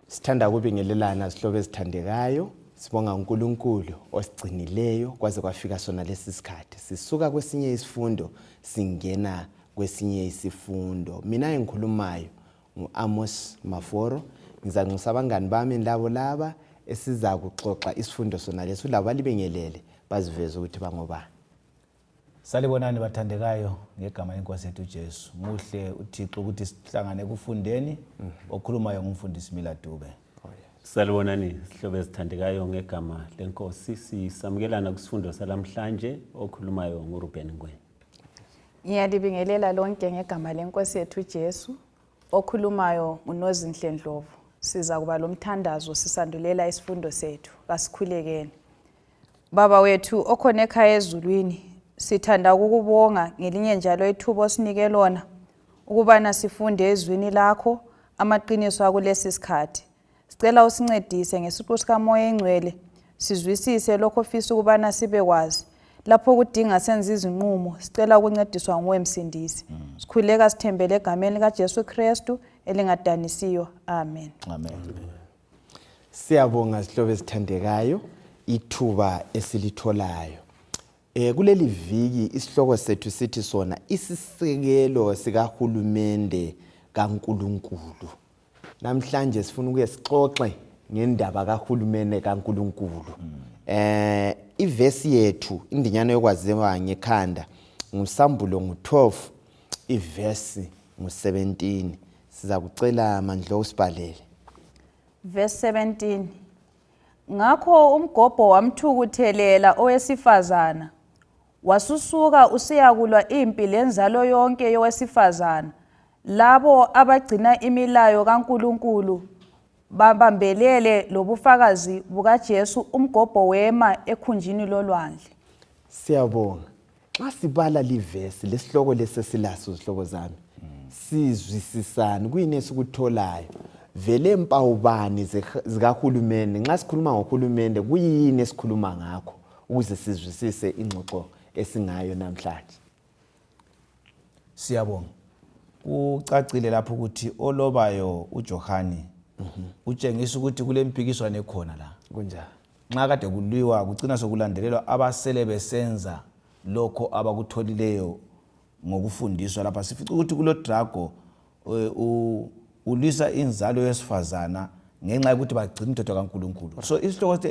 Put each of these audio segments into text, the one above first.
Sithanda ukubingelelana sihlobo esithandekayo, sibonga uNkulunkulu osigcinileyo kwaze kwafika sona lesi sikhathi. Sisuka kwesinye isifundo singena kwesinye isifundo. Mina engikhulumayo ngu-Amos Maforo, ngizanxusa abangani bami labo laba esiza kuxoxa isifundo sona lesi labo balibingelele baziveze ukuthi bangobani. Salibonani bathandekayo ngegama lenkosi yethu Jesu. Muhle uThixo ukuthi sihlangane kufundeni okhulumayo ngumfundisi Mila Dube. Salibonani sihlobo esithandekayo ngegama lenkosi, sisamukelana kusifundo salamhlanje okhulumayo nguRuben Ngwenya. Ngiyalibingelela lonke ngegama lenkosi yethu Jesu, okhulumayo uNozinhle Ndlovu. Siza kuba lomthandazo sisandulela isifundo sethu. Kasikhulekeni. Baba wethu okhona ekhaya ezulwini, sithanda ukukubonga ngelinye njalo ithuba osinike lona ukubana sifunde ezwini lakho amaqiniso akulesi sikhathi. Sicela usincedise ngesiqu sikaMoya eNgcwele sizwisise lokho ofisa ukubana sibekwazi. Lapho kudinga senza izinqumo, sicela ukuncediswa nguwe Msindisi. Sikhuleka sithembele egameni likaJesu Kristu elingadanisiyo. Amen. Amen. Siyabonga sihlobo esithandekayo ithuba esilitholayo. Kuleli viki isihloko sethu sithi sona isisekelo sikahulumende kaNkulunkulu. Namhlanje sifuna ukuye sixoxe ngendaba kahulumende kaNkulunkulu. Ivesi yethu indinyana yokwaziwa ngekhanda nguSambulo ngo-12 ivesi ngo-17. Siza kucela Mandlo usibhalele. Verse 17. Ngakho umgobho wamthukuthelela owesifazana, wasusuka usiyakulwa impi lenzalo yonke yowesifazana. Labo abagcina imilayo kaNkulunkulu babambelele lobufakazi bukaJesu, umgobho wema ekhunjini lolwandle. Siyabonga. Xa sibala livesi lesihloko lesesilaso zihlobo zami, sizwisisana kuyini esikutholayo. Vele empawubani zikahulumende. Nxa sikhuluma ngohulumende kuyini esikhuluma ngakho ukuze sizwisise ingxoxo esingayo namhlanje. Siyabonga. Ucacile lapho ukuthi olobayo uJohane utshengisa ukuthi kule mpikiswano ekhona la. Kunjani? Nxa kade kuliwa kucina sokulandelelwa abasele besenza lokho abakutholileyo ngokufundiswa lapha. Sifica ukuthi kulo drago ulisa inzalo yesifazana ngenxa yokuthi bagcina umthetho kaNkulunkulu. So isihloko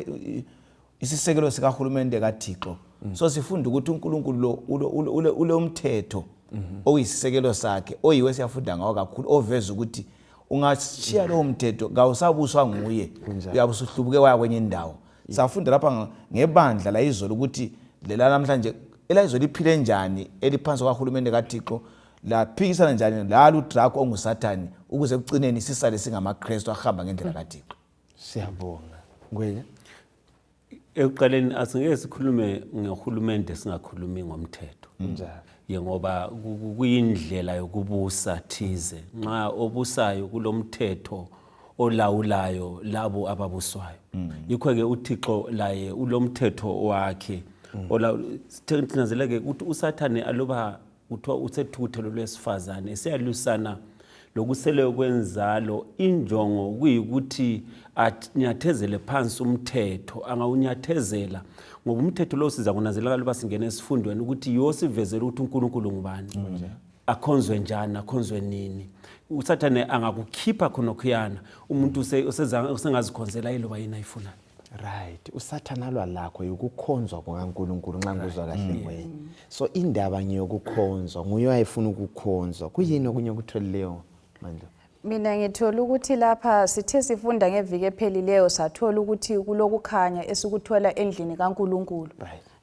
isisekelo sikahulumende kaThixo. So sifunda ukuthi uNkulunkulu lo ule umthetho oyisisekelo sakhe oyiwe siyafunda ngawo kakhulu oveza ukuthi ungashiya lo mthetho ngawusabuswa nguye uyabusuhlubuke waya kwenye indawo. Safunda lapha ngebandla la izolo ukuthi lela namhlanje elizolo liphile njani eliphansi kahulumende kaThixo, laphikisana njani lalo udrago onguSathani ukuze kucineni sisale singamaKristu ahamba ngendlela kaThixo. Siyabonga. Ngwenya. Ekuqaleni asingeke sikhulume ngehulumende singakhulumi ngomthetho. Njalo. Ngoba kuyindlela yokubusa thize. Nxa obusayo kulomthetho olawulayo labo ababuswayo. Yikho ke uThixo laye ulomthetho wakhe. Sithinzeleke ukuthi uSathane aloba uthiwa usethukuthelo lwesifazane esiyalusana lokusele kwenzalo, injongo kuyikuthi anyathezele phansi umthetho. Angawunyathezela ngoba umthetho lo siza kunanzelela loba singene esifundweni ukuthi yosivezela ukuthi uNkulunkulu ngubani, akhonzwe njani, akhonzwe nini. uSathane angakukhipha khonokuyana umuntu usengazikhonzela iloba yini ayifuna. Right. uSathane alwa lakho ukukhonzwa kwaNkulunkulu nxa ngizwa kahle ngwena. So indaba ngiyokukhonzwa nguye ayefuna ukukhonzwa. Kuyini okunye okutholileyo Mandlo? Mina ngithola ukuthi lapha sithe sifunda ngeviki ephelileyo sathola ukuthi kulokukhanya esikuthola endlini kaNkulunkulu.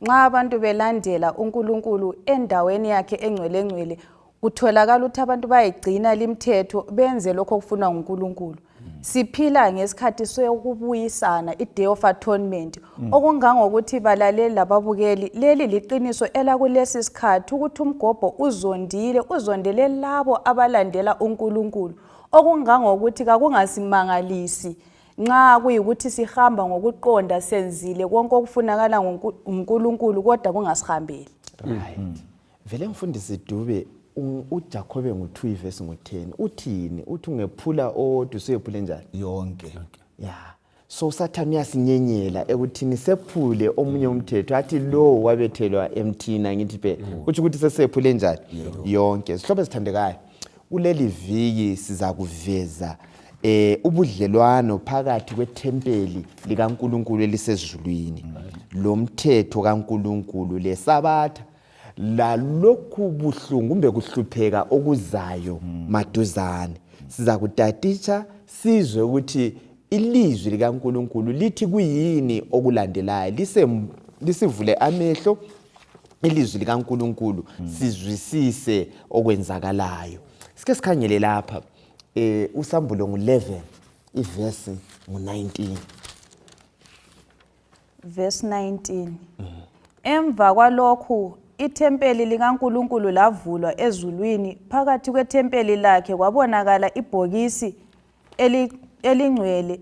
Nxa abantu belandela uNkulunkulu endaweni yakhe engcwele utholakala ukuthi abantu bayigcina limithetho benze lokho okufunwa nguNkulunkulu. Siphila ngesikhathi sokubuyisana, i-Day of Atonement, okungangokuthi balaleli lababukeli leli liqiniso elakulesi sikhathi ukuthi umgobho uzondele labo abalandela uNkulunkulu, okungangokuthi kakungasimangalisi nxa kuyikuthi sihamba ngokuqonda senzile konke okufunakala nguNkulunkulu kodwa kungasihambeli. Right. Vele mfundisi Dube uJakobe ngo-2 ivesi ngo-10 uthini? Uthi ungephula owodwa usuyephule njani? yonke. Ya. So usathane uyasinyenyela ekuthini sephule omunye umthetho athi lo wabethelwa emthini ngithi phela. Uthi ukuthi sesephule njani? Yonke. Sihlobo esithandekayo. Kuleli viki siza kuveza ubudlelwano phakathi kwethempeli likaNkuluNkulu elisezulwini lo mthetho kaNkuluNkulu lesabatha lalokhu buhlungu kumbe kuhlupheka okuzayo maduzane. Siza kutatisha sizwe ukuthi ilizwi likaNkuluNkulu lithi kuyini okulandelayo lisivule amehlo ilizwi likaNkuluNkulu sizwisise okwenzakalayo. Sike sikhangele lapha uSambulo ngo-11 ivesi ngo-19. Verse 19. Emva kwalokhu ithempeli likaNkuluNkulu lavulwa ezulwini, phakathi kwethempeli lakhe kwabonakala ibhokisi elingcwele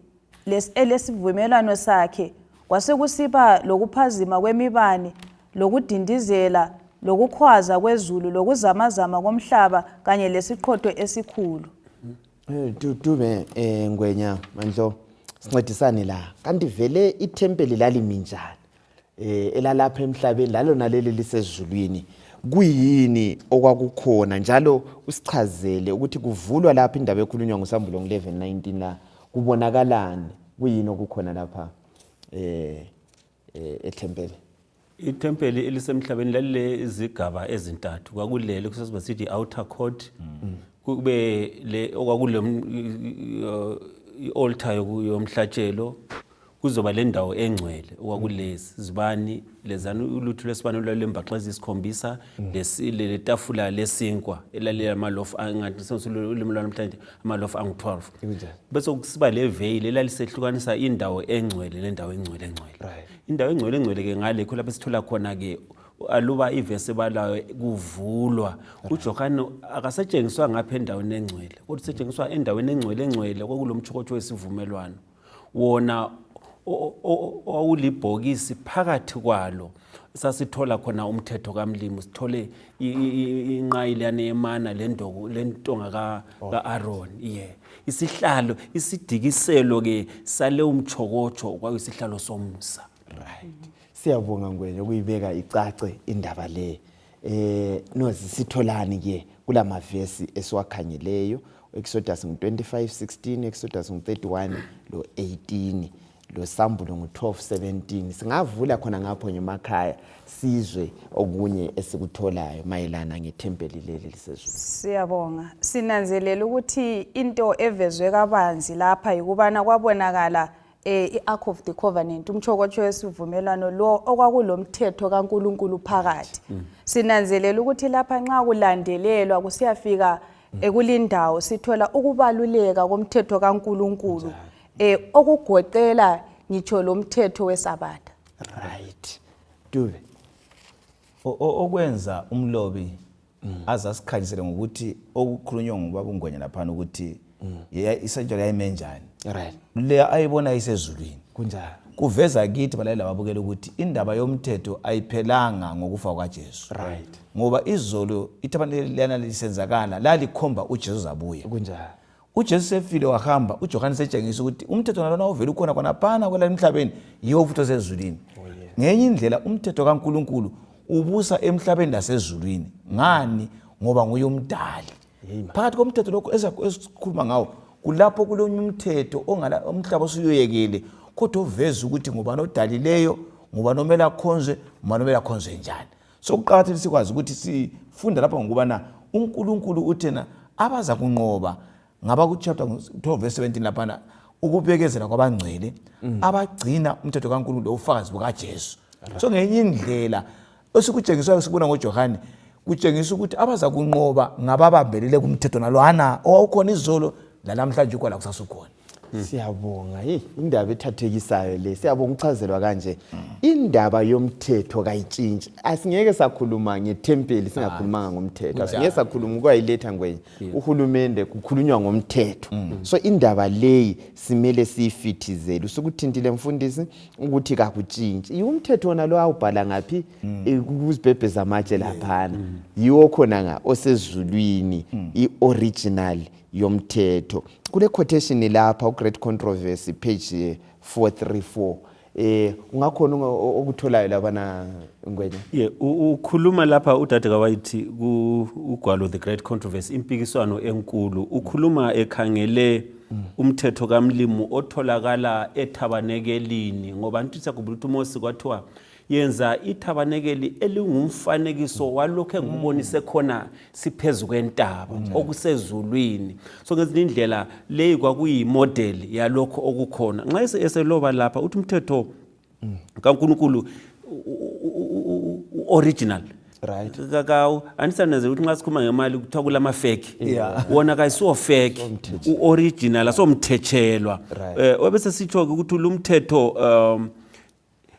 elesivumelwano sakhe. Kwasekusiba lokuphazima kwemibane, lokudindizela, lokukhwaza kwezulu, lokuzamazama komhlaba kanye lesiqhotho esikhulu. Dube Ngwenya Mandlo sincedisane la. Kanti vele ithempeli lalimi njani? Elalapha emhlabeni lalo naleli lisezulwini. Kuyini okwakukhona njalo usichazele ukuthi kuvulwa lapha indaba ekhulunywa ngoSambulo 11:19 la kubonakalani? Kuyini okukhona lapha ethempeli? Ithempeli elisemhlabeni lalile izigaba ezintathu. Kwakulele kusasiba sithi outer court. Kube le okwakule i-altar yomhlatshelo, kuzoba le ndawo engcwele okwakulezi zibani lezana ulutho lesibani lwalembaxaza isikhombisa le tafula lesinkwa elalela amalofu angathi ulimi lwanamhlanje amalofu angu-12. Bese kusiba le veil elalisehlukanisa indawo engcwele nendawo engcwele. Indawo engcwele ke ngale khona lapho sithola khona ke aluba ivesi balayo kuvulwa. uJohane akasetshenziswa ngapha endaweni engcwele kodwa usetshenziswa endaweni engcwele kwakulomthokotho wesivumelwano wona owulibhokisi. Phakathi kwalo sasithola khona umthetho kaMlimo, sithole inqayilana yemana lentonga kaAaron. Isihlalo isidikiselo ke sale umthokotho kwakuyisihlalo somusa. Siyabonga Ngwenya ukuyibeka icace indaba le. Sitholani ke kulama verse esiwakhanyeleyo, Exodus 25:16, Exodus 31 lo 18, lo Sambulo ngo-12:17. Singavula khona ngapho ngemakhaya sizwe okunye esikutholayo mayelana ngethempeli leli lisezulu. Siyabonga. Sinanzelela ukuthi into evezwe kabanzi lapha yikubana kwabonakala i-Ark of the Covenant, umthokotho wesivumelwano lo okwakulomthetho kaNkuluNkulu phakathi. Sinanzelela ukuthi lapha nxa kulandelelwa kusiyafika ekulindawo sithola ukubaluleka komthetho kaNkuluNkulu okugoqela ngitsho lo mthetho wesabatha. Right. Dube. Okwenza umlobi azasikhanyisele ngokuthi okukhulunywa ngubaba uNgwenya lapha ukuthi isentsha yayimenjani. Right. Le ayibona isezulwini. Kunjani? Kuveza kithi balayela babukela ukuthi indaba yomthetho ayiphelanga ngokufa kwaJesu. Right. Ngoba izolo ithabaneli lana lisenzakala lalikhomba uJesu zabuya. Kunjani? uJesu sefile wahamba, uJohane setshengisa ukuthi umthetho nalona ovela ukhona khona kwela emhlabeni yiwo futhi osezulwini. Ngenye indlela umthetho kaNkuluNkulu ubusa emhlabeni lasezulwini. Ngani? Ngoba nguye umdali. Phakathi komthetho lokho esikhuluma ngawo kulapho kulonye umthetho ongala umhlaba osuyoyekele kodwa uveza ukuthi ngubani odalileyo, ngubani omele akhonzwe, ngubani omele akhonzwe njani. So kuqakathekile sikwazi ukuthi sifunda lapha ngokubana uNkulunkulu uthena abaza kunqoba ngaba ku chapter 12 verse 17 lapha ukubekezela kwabangcwele abagcina umthetho kaNkulunkulu ufakazi bukaJesu. So ngenye indlela esikutshengiswayo sibona ngoJohane kutshengisa ukuthi abaza kunqoba ngababambelele kumthetho nalwana owukhona izolo lalamhlanje kwala kusasukhona. Siyabonga. Hey, indaba ethathekisayo le. Siyabonga uchazelwa kanje. Indaba yomthetho kayitshintshi. Asingeke sakhuluma ngethempeli singakhulumanga ngomthetho. Asingeke sakhuluma kwayiletha ngwenye. Uhulumende kukhulunywa ngomthetho. So indaba leyi simele siyifithizele. Usukuthintile mfundisi ukuthi kakutshintshi. Umthetho wona lo awubhala ngapi? Kuzibhebhe zamatshe laphana. Yiwo khona nga osezulwini i-original yomthetho. Kule quotation lapha Great Controversy page 434 ungakhona okutholayo labana ngwenya. Ukhuluma lapha udade kawayithi ugwalo The Great Controversy impikiswano enkulu. Ukhuluma ekhangele umthetho kaMlimu otholakala ethabanekelini ngoba ntithi sakubula ukuthi uMose kwathiwa yenza ithabanekeli elingumfanekiso walokho engubonise khona siphezulu kwentaba okusezulwini. So ngezinye indlela leyi kwakuyi model yalokho okukhona. Nxa eseloba lapha uthi umthetho kaNkulunkulu original. Right. Kakao anisaneze ukuthi nxa sikhuluma ngemali kuthiwa kulama fake. Wona kayisiwo fake. Original asomthetshelwa. Obese sitsho ukuthi lumthetho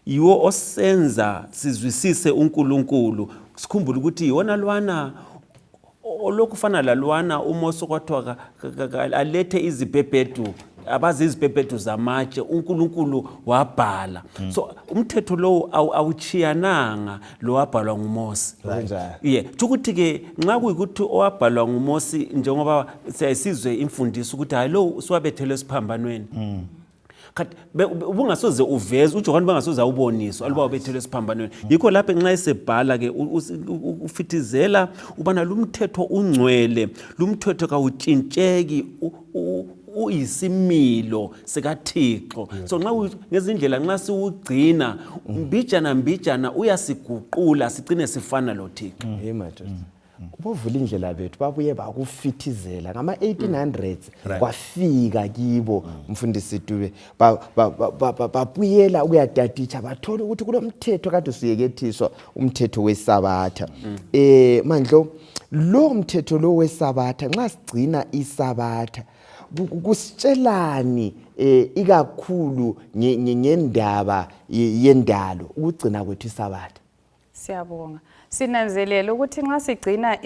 yiwo osenza sizwisise uNkulunkulu. Sikhumbule ukuthi yona lwana olokufana lalwana uMose kwathiwa alethe izibhebhedu abazi izibhebhedu zamatshe uNkulunkulu wabhala. So umthetho lo awuchiyananga lo wabhalwa nguMose. Ukuthi ke nxa kuyikuthi owabhalwa nguMose njengoba siyayisizwe imfundiso ukuthi hayi lo usiwabethelwe esiphambanweni. Kanti ubungasoze uveze uJohn bangasoze awuboniswa aluba ubethelwe esiphambanweni. Yikho lapha nxa esebhala ke ufithizela ubana lumthetho ungcwele, lumthetho kawutshintsheki, uyisimilo sikaThixo. So nxa ngezindlela nxa siwugcina mbijana uyasiguqula sigcine sifana loThixo. Hey madoda. Ubovula indlela bethu babuye bakufithizela ngama 1800s kwafika kibo mfundisi Dube babuyela ukuyadaditsha bathola ukuthi kulomthetho kade usiyekethiswa umthetho weSabatha. Mandlo lo mthetho lo weSabatha nxa sigcina iSabatha kusitshelani ikakhulu ngendaba yendalo ukugcina kwethu iSabatha. Siyabonga. Sinanzelela ukuthi nxa sigcina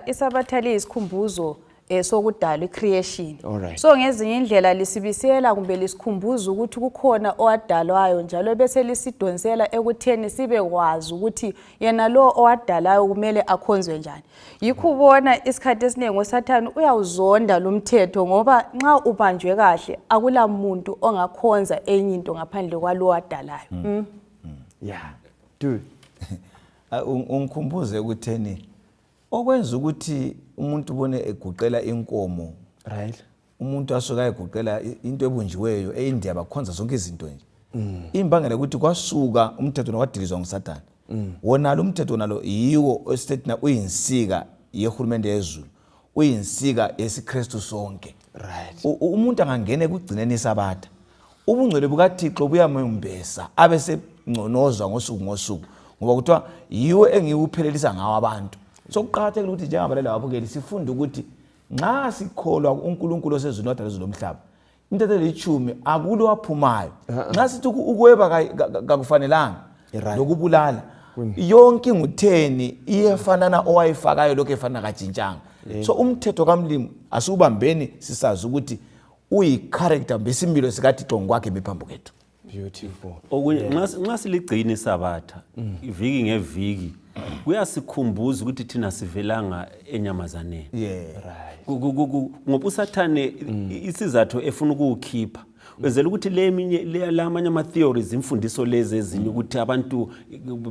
iSabatha liyisikhumbuzo sokudala icreation. So ngezinye indlela lisibisela kumbe lisikhumbuza ukuthi kukhona owadalwayo njalo bese lisidonsela ekutheni sibe kwazi ukuthi yena lo owadalayo kumele akhonzwe njani. Yikho ubona isikhathi esiningi uSathane uyawuzonda lumthetho ngoba nxa ubanjwe kahle akula muntu ongakhonza enye into ngaphandle kwalo owadalayo. Yeah. Dude. Ungikhumbuze ukutheni okwenza ukuthi umuntu ubone eguqela inkomo, right, umuntu asuka eguqela into ebunjiweyo eIndia bakhonza zonke izinto nje. Imbangela ukuthi kwasuka umthetho nowadilizwa nguSathane. Wona lo mthetho nalo yiwo osithethi uyinsika yehulumende yezulu, uyinsika yesiKristu sonke. Right. Umuntu angangena ekugcineni iSabatha ubungcwele bukaThixo buyamembesa abese ngconozwa ngosuku ngoba kuthiwa yiwo engiwuphelelisa ngawo abantu. So kuqakathekile ukuthi njengabalali ababukeli sifunde ukuthi nxa sikholwa uNkulunkulu osezulwini wadala izulu lomhlaba imithetho le10 akulo waphumayo. Nxa sithi ukweba kakufanelanga lokubulala yonke ingutheni iyefanana owayifakayo lokho efana kajintshanga. So umthetho kaMlimu asubambeni sisazi ukuthi uyi-character besimilo sikaThixo ngokwakhe bephambi kwethu. Beautiful. Okunye nxa siligcina iSabatha iviki ngeviki kuyasikhumbuza ukuthi thina sivelanga enyamazaneni. Ngoba uSathane isizathu efuna ukukhipha wenzela ukuthi lamanye ama-theories imfundiso lezi ezinye ukuthi abantu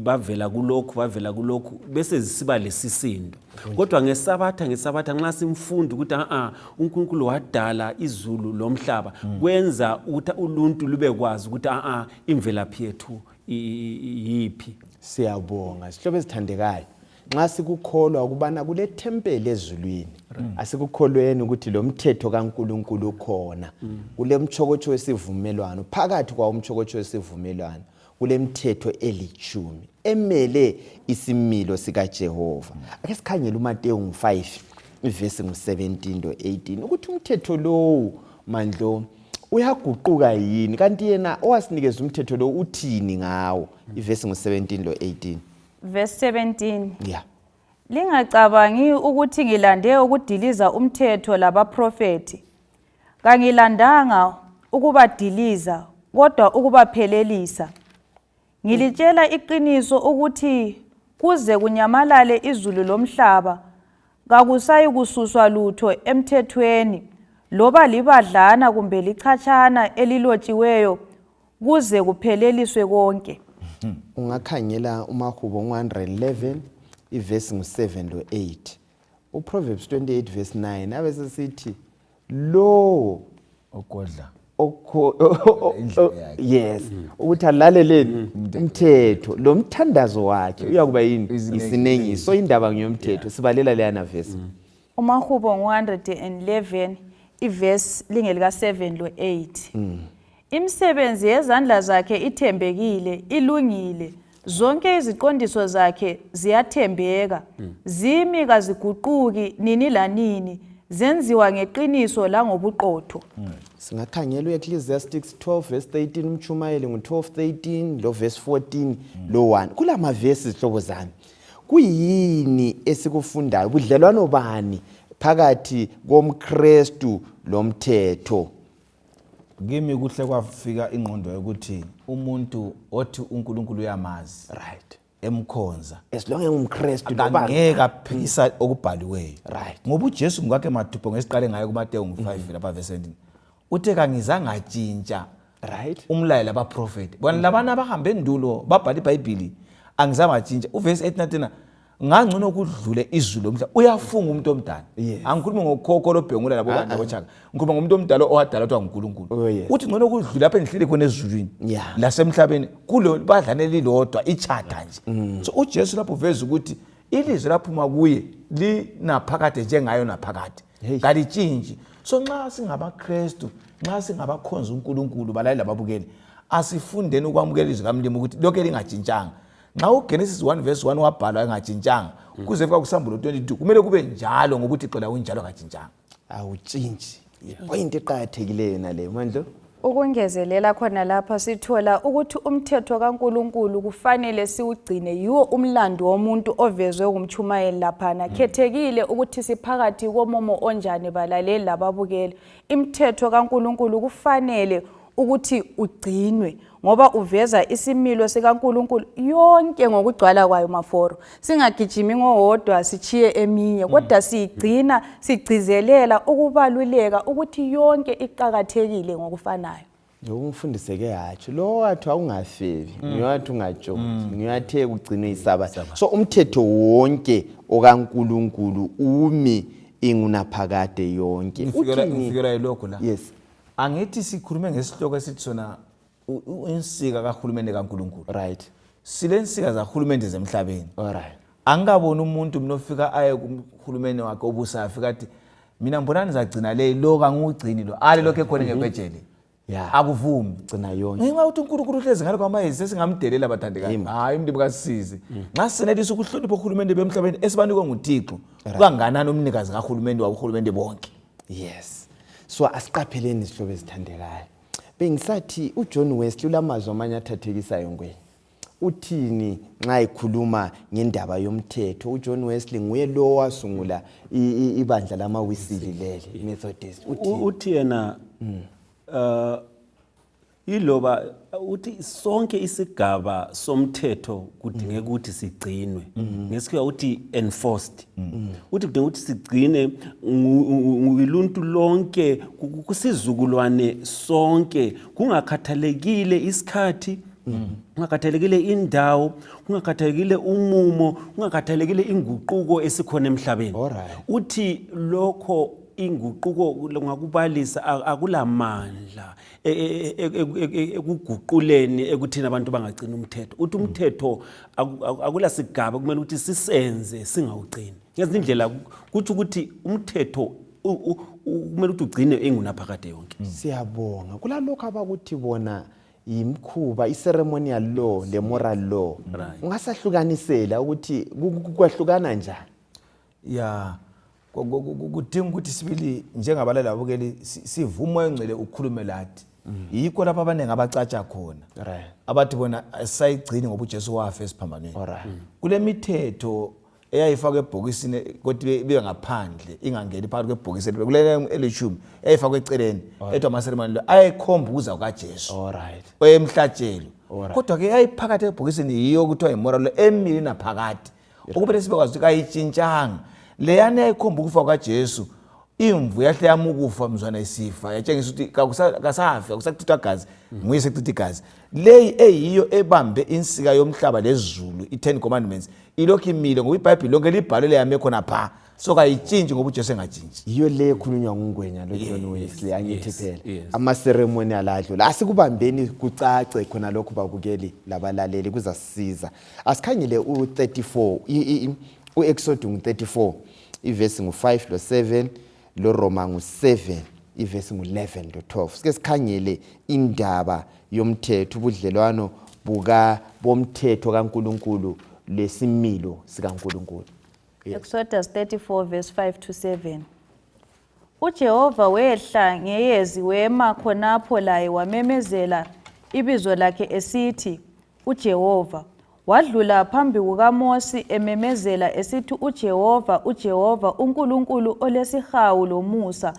bavela kulokhu bese zisiba lesisindo. Kodwa ngeSabatha nxa simfunda ukuthi uNkulunkulu wadala izulu lomhlaba kwenza ukuthi uluntu lube kwazi ukuthi imvelaphi yethu yiphi. Siyabonga sihlobo ezithandekayo. Nxa sikukholwa ukubana kule tempeli ezulwini asikukholweni ukuthi lo mthetho kaNkulunkulu ukhona. Kule mchokocho wesivumelwano phakathi kwa umchokocho wesivumelwano kule mthetho eli10 emele isimilo sikaJehova. Ake sikhangele uMateyu 5 ivesi ngu17 to 18 ukuthi umthetho lo mandlo uyaguquka yini kanti yena owasinikeza umthetho lo uthini ngawo ivesi ngo-17 lo 18 verse 17. yeah Lingacabangi ukuthi ngilande ukudiliza umthetho labaprofeti. Kangilandanga ukubadiliza kodwa ukubaphelelisa. Ngilitshela iqiniso ukuthi kuze kunyamalale izulu lomhlaba kakusayi kususwa lutho emthethweni loba libadlana kumbe lichachana elilotshiweyo kuze kupheleliswe konke. ungakhangela umahubo 111 ivesi ngu-7 lo 8 uProverbs 28 verse 9 abese sithi lo okodla yes ukuthi alaleleni umthetho lo mthandazo wakhe uyakuba yini isinengiso indaba ngiyomthetho sibalela leyana verse umahubo 111 ivesi lingelika 7 lo 8. Imisebenzi yezandla zakhe ithembekile ilungile zonke iziqondiso zakhe ziyathembeka zimi kaziguquki nini lanini zenziwa ngeqiniso langobuqotho. singakhangela u-Ecclesiastes 12 verse 13 umchumayeli ngo-12:13 lo verse 14 lo 1 kulama verse izihlobo zami kuyini esikufundayo budlelwano bani phakathi komKristu lomthetho? Kimi kuhle kwafika ingqondo yokuthi umuntu othi uNkulunkulu uyamazi Right. emkhonza As long as umKristu angeke aphikisa okubhaliweyo. Right. Ngoba uJesu ngakhe mathupho ngesiqale ngayo kuMateyu 5 lapha verse 17. Uthe kangizange atshintsha right. umlayo labaprofeti. Bona labana abahambe endulo babhala iBhayibheli angizange atshintsha. Uverse 8 nathina ngangcono ukudlule izulu lomhla uyafunga umuntu omdala. Yes. Angikhulumi ngokhokho lobhengula labo bantu bochaka. Ngikhuluma ngomuntu omdala owadala uthwa uNkulunkulu. Oh, yes. Uthi ngcono ukudlula lapha engihleli khona ezulwini. Yeah. Lasemhlabeni kulo badlane lilodwa ichata nje. So uJesu lapho uveza ukuthi ilizwe laphuma kuye linaphakade njengayo naphakade. Hey. Kalitshintshi. So nxa singabaKristu, nxa singabakhonza uNkulunkulu balaleli lababukeli, asifundeni ukwamukela izwi kaMlimo ukuthi lokho lingajintshanga. Nxa uGenesis 1 verse 1 wabhalwa engajintshanga, kuze fika kuSambulo 22, kumele kube njalo ngokuthi ixola kunjalo kajintshanga. Awutshintshi. Point eqhathekileyo nale mandlo. Ukungezelela khona lapha sithola ukuthi umthetho kaNkulunkulu kufanele siugcine yiwo umlando womuntu ovezwe kumchumayeli laphana. Khethekile ukuthi siphakathi komomo onjani balaleli lababukeli. Imithetho kaNkulunkulu kufanele ukuthi ugcinwe ngoba uveza isimilo sikaNkulunkulu yonke ngokugcwala kwayo maforo. Singagijimi ngowodwa sichiye eminye kodwa sigcina sigcizelela ukubaluleka ukuthi yonke iqhakathekile ngokufanayo. Ngokufundiseke yathi lo wathi awungafebi ngiyathi ungatshozi ngiyathi kugcinwe isaba. So umthetho wonke okaNkulunkulu umi ingunaphakade yonke. Ufikela ilokho la. Yes. Angithi sikhulume ngesihloko esithi sona insika kaHulumende kaNkulunkulu. Right. Silensika zaHulumende zemhlabeni. All right. Angabona umuntu mnofika aye kuHulumende wakhe obusa afika athi mina mbona nizagcina le lo kangugcini lo ale lokho ekhona ngekwejele. Yeah. Akuvumi Gcina yonke. ngenxa ukuthi uNkulunkulu uhlezi ngalo kwamayezi sesingamdelela abathandekayo. Hayi umndimi kasisize. Nxa senelisa ukuhlonipha uHulumende bemhlabeni esibanikwe nguThixo. Kukanganani umnikazi kaHulumende wakuHulumende bonke. Yes. So asiqapheleni isihlobo esithandekayo. Bengisathi uJohn Wesley ulamazwi amanye athathekisayo ngweni. Uthini nxa ekhuluma ngendaba yomthetho? uJohn Wesley nguye lo wasungula ibandla lamaWesile leli Methodist. Uthi yena iloba uthi sonke isigaba somthetho kudingeka ukuthi sigcinwe. Ngesikhiwa uthi enforced. Uthi kudinga ukuthi sigcine ngiluntu lonke kusizukulwane sonke kungakhathalekile isikhathi, kungakhathalekile indawo, kungakhathalekile umumo, kungakhathalekile inguquko esikhona emhlabeni. Alright. Uthi lokho inguquko ngakubalisa akulamandla ekuguquleni ekuthina abantu bangagcina umthetho. Uthi umthetho akula sigaba kumele ukuthi sisenze singawugcini. Ngezinye indlela kuthi ukuthi umthetho kumele ukuthi ugcine engunaphakade yonke. Siyabonga. Kulalokho abakuthi bona imkhuba i-ceremonial law le moral law. Ungasahlukanisela ukuthi kwahlukana njani? Ya kudinga ukuthi sibili njengabalali abukeli sivumo engcele ukukhulume lathi yikho lapho abaningi abacatsha khona Right. abathi bona asayigcini ngoba uJesu wafa esiphambanweni. Alright. Kule mithetho eyayifakwe ebhokisini kodwa ibe ngaphandle ingangeni phakathi kwebhokisi kule elishumi eyayifakwe eceleni ethi amaseremoni ayikhomba ukuza kukaJesu Alright. oyemhlatshelo Alright. kodwa ke yayiphakathi ebhokisini yiyo kuthiwa immoral emile naphakathi ukubele sibe kwazi ukuthi kayitshintshanga leyana yayikhomba ukufa kukaJesu imvu yahle yamukufa mzwana isifa yatshengisa ukuthi kasafi akusakuchithwa igazi nguye sekuchitha igazi leyi eyiyo ebambe insika yomhlaba lezulu i10 commandments ilokhu imile ngoba iBhayibheli lonke libhalwe leyame khona pha so kayitshintshi ngoba uJesu engajintshi Yiyo le ekhulunywa ngungwenya lo John Wesley angithi yes, phela. yes. Ama-ceremonial adlula. Asikubambeni kucace khona lokho babukeli labalaleli kuzasisiza. Asikhangele u34 uExodus 34 ivesi ngu5 lo7 lo Roma ngu7 ivesi ngu11 lo12. Sike sikhangele indaba yomthetho ubudlelwano bomthetho kaNkuluNkulu lesimilo sikaNkuluNkulu. Exodus 34 verse 5 to 7. uJehova wehla ngeyezi wema khonapho laye wamemezela ibizo lakhe esithi uJehova. Wadlula phambi kukaMosi ememezela esithi uJehova, uJehova uNkulunkulu olesihawu lomusa,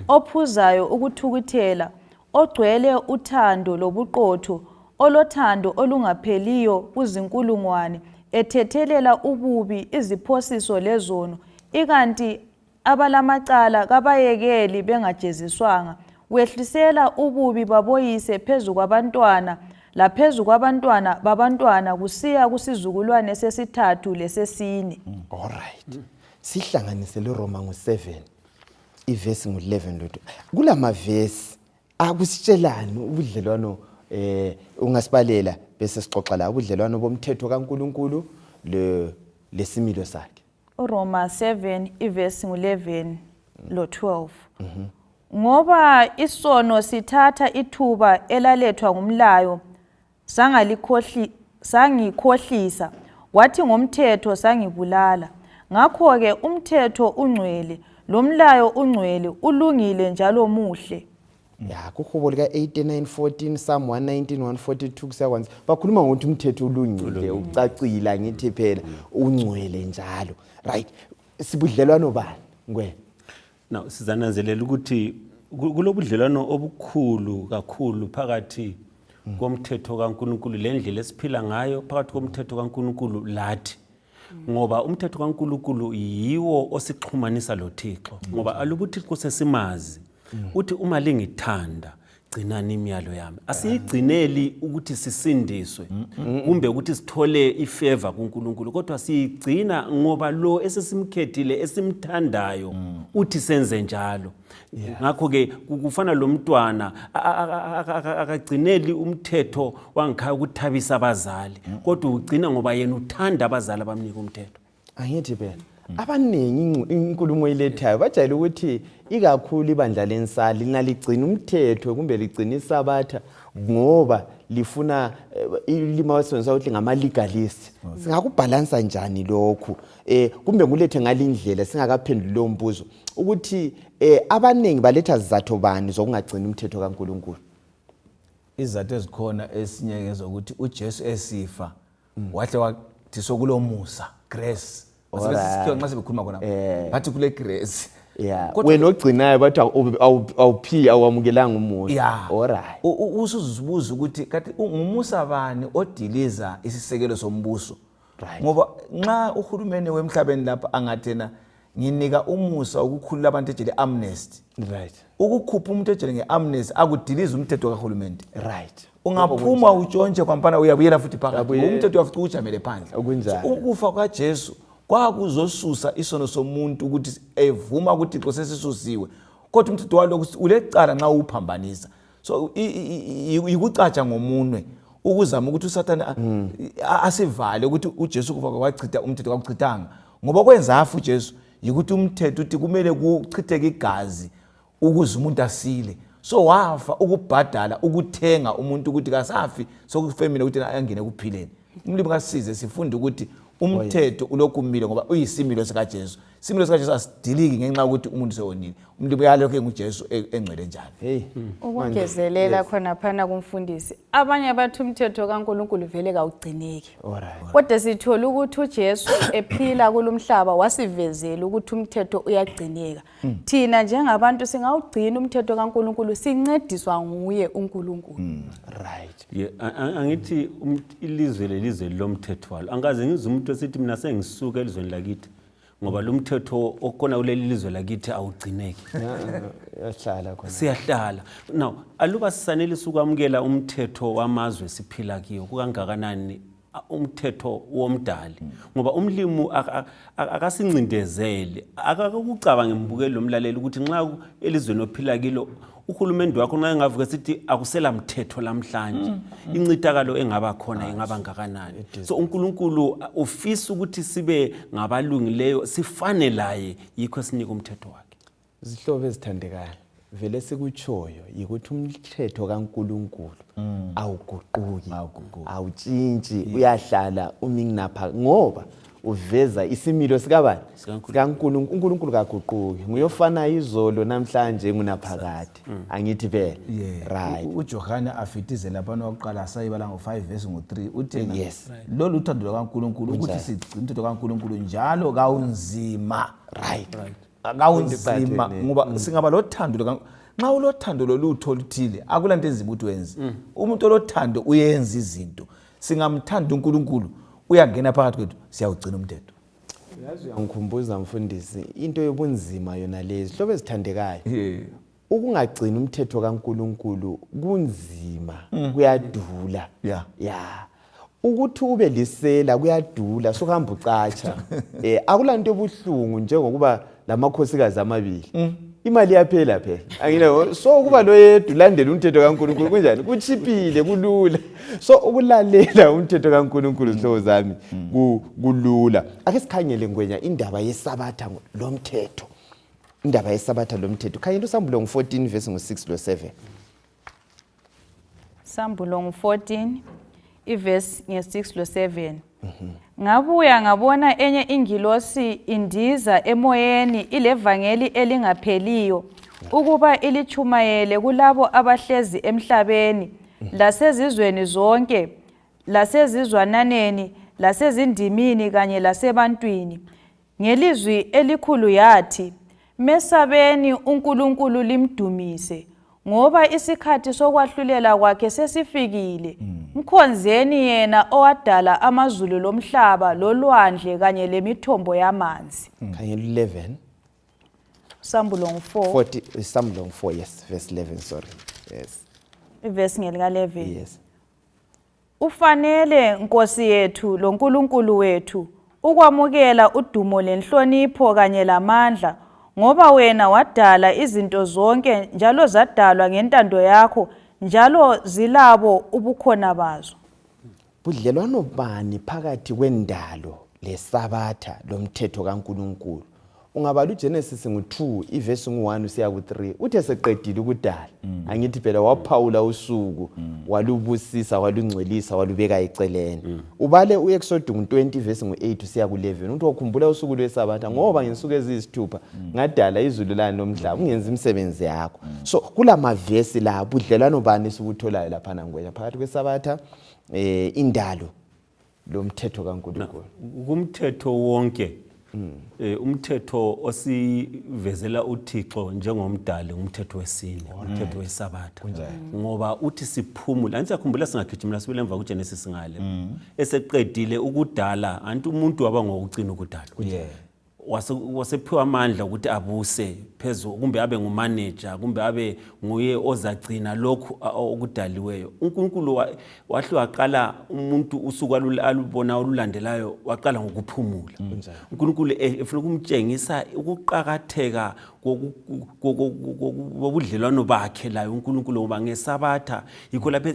ophuzayo ukuthukuthela, ogcwele uthando lobuqotho, olothando olungapheliyo kuzinkulungwane, ethethelela ububi, iziphosiso lezono, ikanti abalamacala kabayekeli bengajeziswanga, wehlisela ububi baboyise phezu kwabantwana laphezu kwabantwana babantwana kusiya kusizukulwane sesithathu lesesine. Alright. Sihlanganise lo Roma ngu7 ivesi ngu11 lo. Kulama verse akusitshelani ubudlelwano ungasibalela bese sixoxa la ubudlelwano bomthetho kaNkuluNkulu lesimilo sakhe. uRoma 7 ivesi ngu11 lo 12. Ngoba isono sithatha ithuba elalethwa ngumlayo sangikhohlisa, wathi ngomthetho sangibulala. Ngakho ke umthetho ungcwele, lomlayo ungcwele, ulungile njalo muhle. Ya kuhubo lika 89:14 Psalm 119:142 kusakwanza bakhuluma ngokuthi umthetho ulungile ucacile ngithi phela ungcwele njalo. Right. Sibudlelwano bani ngwe? Now sizananzelela ukuthi kulobudlelwano obukhulu kakhulu phakathi komthetho kaNkuluNkulu lendlela esiphila ngayo phakathi komthetho kaNkuluNkulu lathi. Ngoba umthetho kaNkuluNkulu yiwo osixhumanisa lo Thixo. Ngoba alukuthi kusesimazi uthi uma lingithanda gcinani imiyalo yami. Asiyigcineli ukuthi sisindiswe kumbe ukuthi sithole ifavor kuNkuluNkulu, kodwa siyigcina ngoba lo esesimkhethile esimthandayo uthi senze njalo. Ngakho ke kufana lo mntwana akagcineli umthetho wangikhaya ukuthabisa abazali, kodwa ugcina ngoba yena uthanda abazali abamnika umthetho. Angithi phela abaningi inkulumo ilethayo bajayele ukuthi ikakhulu ibandla lensali linaligcina umthetho kumbe ligcina isabatha ngoba lifuna limasonza ukuthi ngama legalist. Singakubhalansa njani lokhu? Kumbe ngulethe ngalindlela singakaphenduli lo mbuzo ukuthi abaningi baletha zizathu bani zokungagcina umthetho kaNkuluNkulu? izathu ezikhona esinye ngezokuthi uJesu esifa wahle wathi sokulomusa grace Masibesisikho nxa sibekhuluma khona bathi kule grace. Yeah. Wena ogcinayo bathi awuphi awamukelanga umusa. Alright. Usuzibuza ukuthi kanti ngumusa bani odiliza isisekelo sombuso? Right. Ngoba nxa uhulumeni wemhlabeni lapha angathena nginika umusa ukukhulula abantu ejele amnesty. Right. Ukukhupha umuntu ejele ngeamnesty akudiliza umthetho kahulumeni. Right. Ungaphuma utshontshe kwampana uyabuyela futhi phakathi. Umthetho wafuthi ujamele phandle. Okunjalo. Ukufa kaJesu kwakuzosusa isono somuntu ukuthi evuma ukuthi Thixo sesisusiwe, kodwa umthetho walokho ulecala nxa uphambanisa. So ikucatsha ngomunwe ukuzama ukuthi uSathane asivale ukuthi uJesu kufa kwachitha umthetho kwakuchithanga, ngoba kwenza afu uJesu yikuthi umthetho uthi kumele kuchitheke igazi ukuze umuntu asile. So wafa ukubhadala ukuthenga umuntu ukuthi kasafi sokufemile ukuthi angene kuphileni. Umlimi kasize sifunde ukuthi umthetho ulokumile ngoba uyisimilo sikaJesu. isimilo sikaJesu asidiliki ngenxa yokuthi umuntu sewonile. Umuntu uyalokho enguJesu engcwele njalo. hey Ukungezelela khona phana kumfundisi. Abanye bathi umthetho kaNkulunkulu vele kawugcineki. alright Kodwa sithola ukuthi uJesu ephila kulomhlaba wasivezela ukuthi umthetho uyagcineka. Thina njengabantu singawugcina umthetho kaNkulunkulu sincediswa nguye uNkulunkulu. right Angithi ilizwe lelizwe lomthetho walo. Angaze ngizwe umuntu esithi mina sengisuka elizweni lakithi ngoba lo mthetho okona kuleli lizwe lakithi awugcineki. yahlala khona Siyahlala. Now, aluba sisanelisa ukwamukela umthetho wamazwe siphila kiyo kukangakanani umthetho womdali ngoba umlimi akasincindezele akakucabanga ngembukelo lomlaleli ukuthi nxa elizweni ophila kilo uhulumende wakho nxa engavuka sithi akusela mthetho lamhlanje incithakalo engaba khona ingaba ngakanani. So uNkulunkulu ufisa ukuthi sibe ngabalungileyo sifane laye yikho sinika umthetho wakhe. izihlobo ezithandekayo vele sikutshoyo ukuthi umthetho kaNkulunkulu awuguquki awutshintshi uyahlala umingnapha ngoba uveza isimilo sikabani sikaNkulunkulu. uNkulunkulu kaguquki nguyofana izolo namhlanje ngunaphakade angithi vele right. uJohane afitize lapha nokuqala asayibala ngo5 verse ngo3 uthi Yes. lolu uthando lwaNkulunkulu ukuthi sigcine umthetho kaNkulunkulu njalo kawunzima. right Akawunzima ngoba singaba lothando nxa ulothando lolutho oluthile akulanto enzima ukuthi wenze. Umuntu olothando uyenza izinto. Singamthanda uNkulunkulu uyangena phakathi kwethu siyawugcina umthetho. yazi uyangikhumbuza mfundisi into yobunzima yona lezi hlobo ezithandekayo ukungagcina umthetho kaNkulunkulu kunzima kuyadula ya ukuthi ube lisela kuyadula sokuhamba ucatsha akulanto ebuhlungu njengokuba lamakhosikazi amabili imali yaphela phela angile so kuba loyedwa ulandela umthetho kaNkulunkulu kunjani kuchipile kulula so ukulalela umthetho kaNkulunkulu hlobo zami kulula. Ake sikhangele ngwenya indaba yesabatha lomthetho indaba yesabatha lomthetho khangela uSambulo ngo14 verse ngo6 lo7. Sambulo ngo14 iverse nge6 lo7. Ngabuya ngabona enye ingilosi indiza emoyeni ilevangeli elingapheliyo ukuba ilichumayele kulabo abahlezi emhlabeni lasezizweni zonke lasezizwananeni lasezindimini kanye lasebantwini. Ngelizwi elikhulu yathi, mesabeni uNkulunkulu limdumise ngoba isikhathi sokwahlulela kwakhe sesifikile. Mkhonzeni yena owadala amazulu lomhlaba lolwandle kanye lemithombo yamanzi. Khangela 11 Sambulo ngo4 40 Sambulo ngo4 yes verse 11 sorry yes iverse ngelika 11. yes Ufanele Nkosi yethu loNkulunkulu wethu ukwamukela udumo lenhlonipho kanye lamandla ngoba wena wadala izinto zonke njalo zadalwa ngentando yakho njalo zilabo ubukhona bazo. budlelwano bani phakathi kwendalo lesabatha lomthetho kaNkulunkulu? Ungabala uGenesis ngo2 iverse ngo1 usiya ku3 uthe seqedile ukudala angithi phela waphawula usuku walubusisa walungcwelisa walubeka eceleni. Ubale uExodus 20 verse ngo8 usiya ku11 uthi wakhumbula usuku lwesabatha ngoba ngesuku ezisithupha ngadala izulu lana nomhlaba ungenza imisebenzi yakho. So kulama verse la budlelwano bani sibutholayo lapha ngwenya phakathi kwesabatha indalo lomthetho kaNkulunkulu? Kumthetho wonke umthetho osivezela uThixo njengomdali umthetho wesine umthetho wesabatha ngoba uthi siphumula ngisakhumbula singagijimela sibele emva kuGenesis ngale eseqedile ukudala anti umuntu waba ngokucina ukudala wasephiwa amandla ukuthi abuse phezulu kumbe abe ngumanager kumbe abe nguye ozagcina lokhu okudaliweyo. uNkulunkulu wahle waqala umuntu usuku alubona olulandelayo waqala ngokuphumula. uNkulunkulu efuna ukumtshengisa ukuqhakatheka kobudlelwano bakhe layo uNkulunkulu ngoba ngesabatha yikho lapho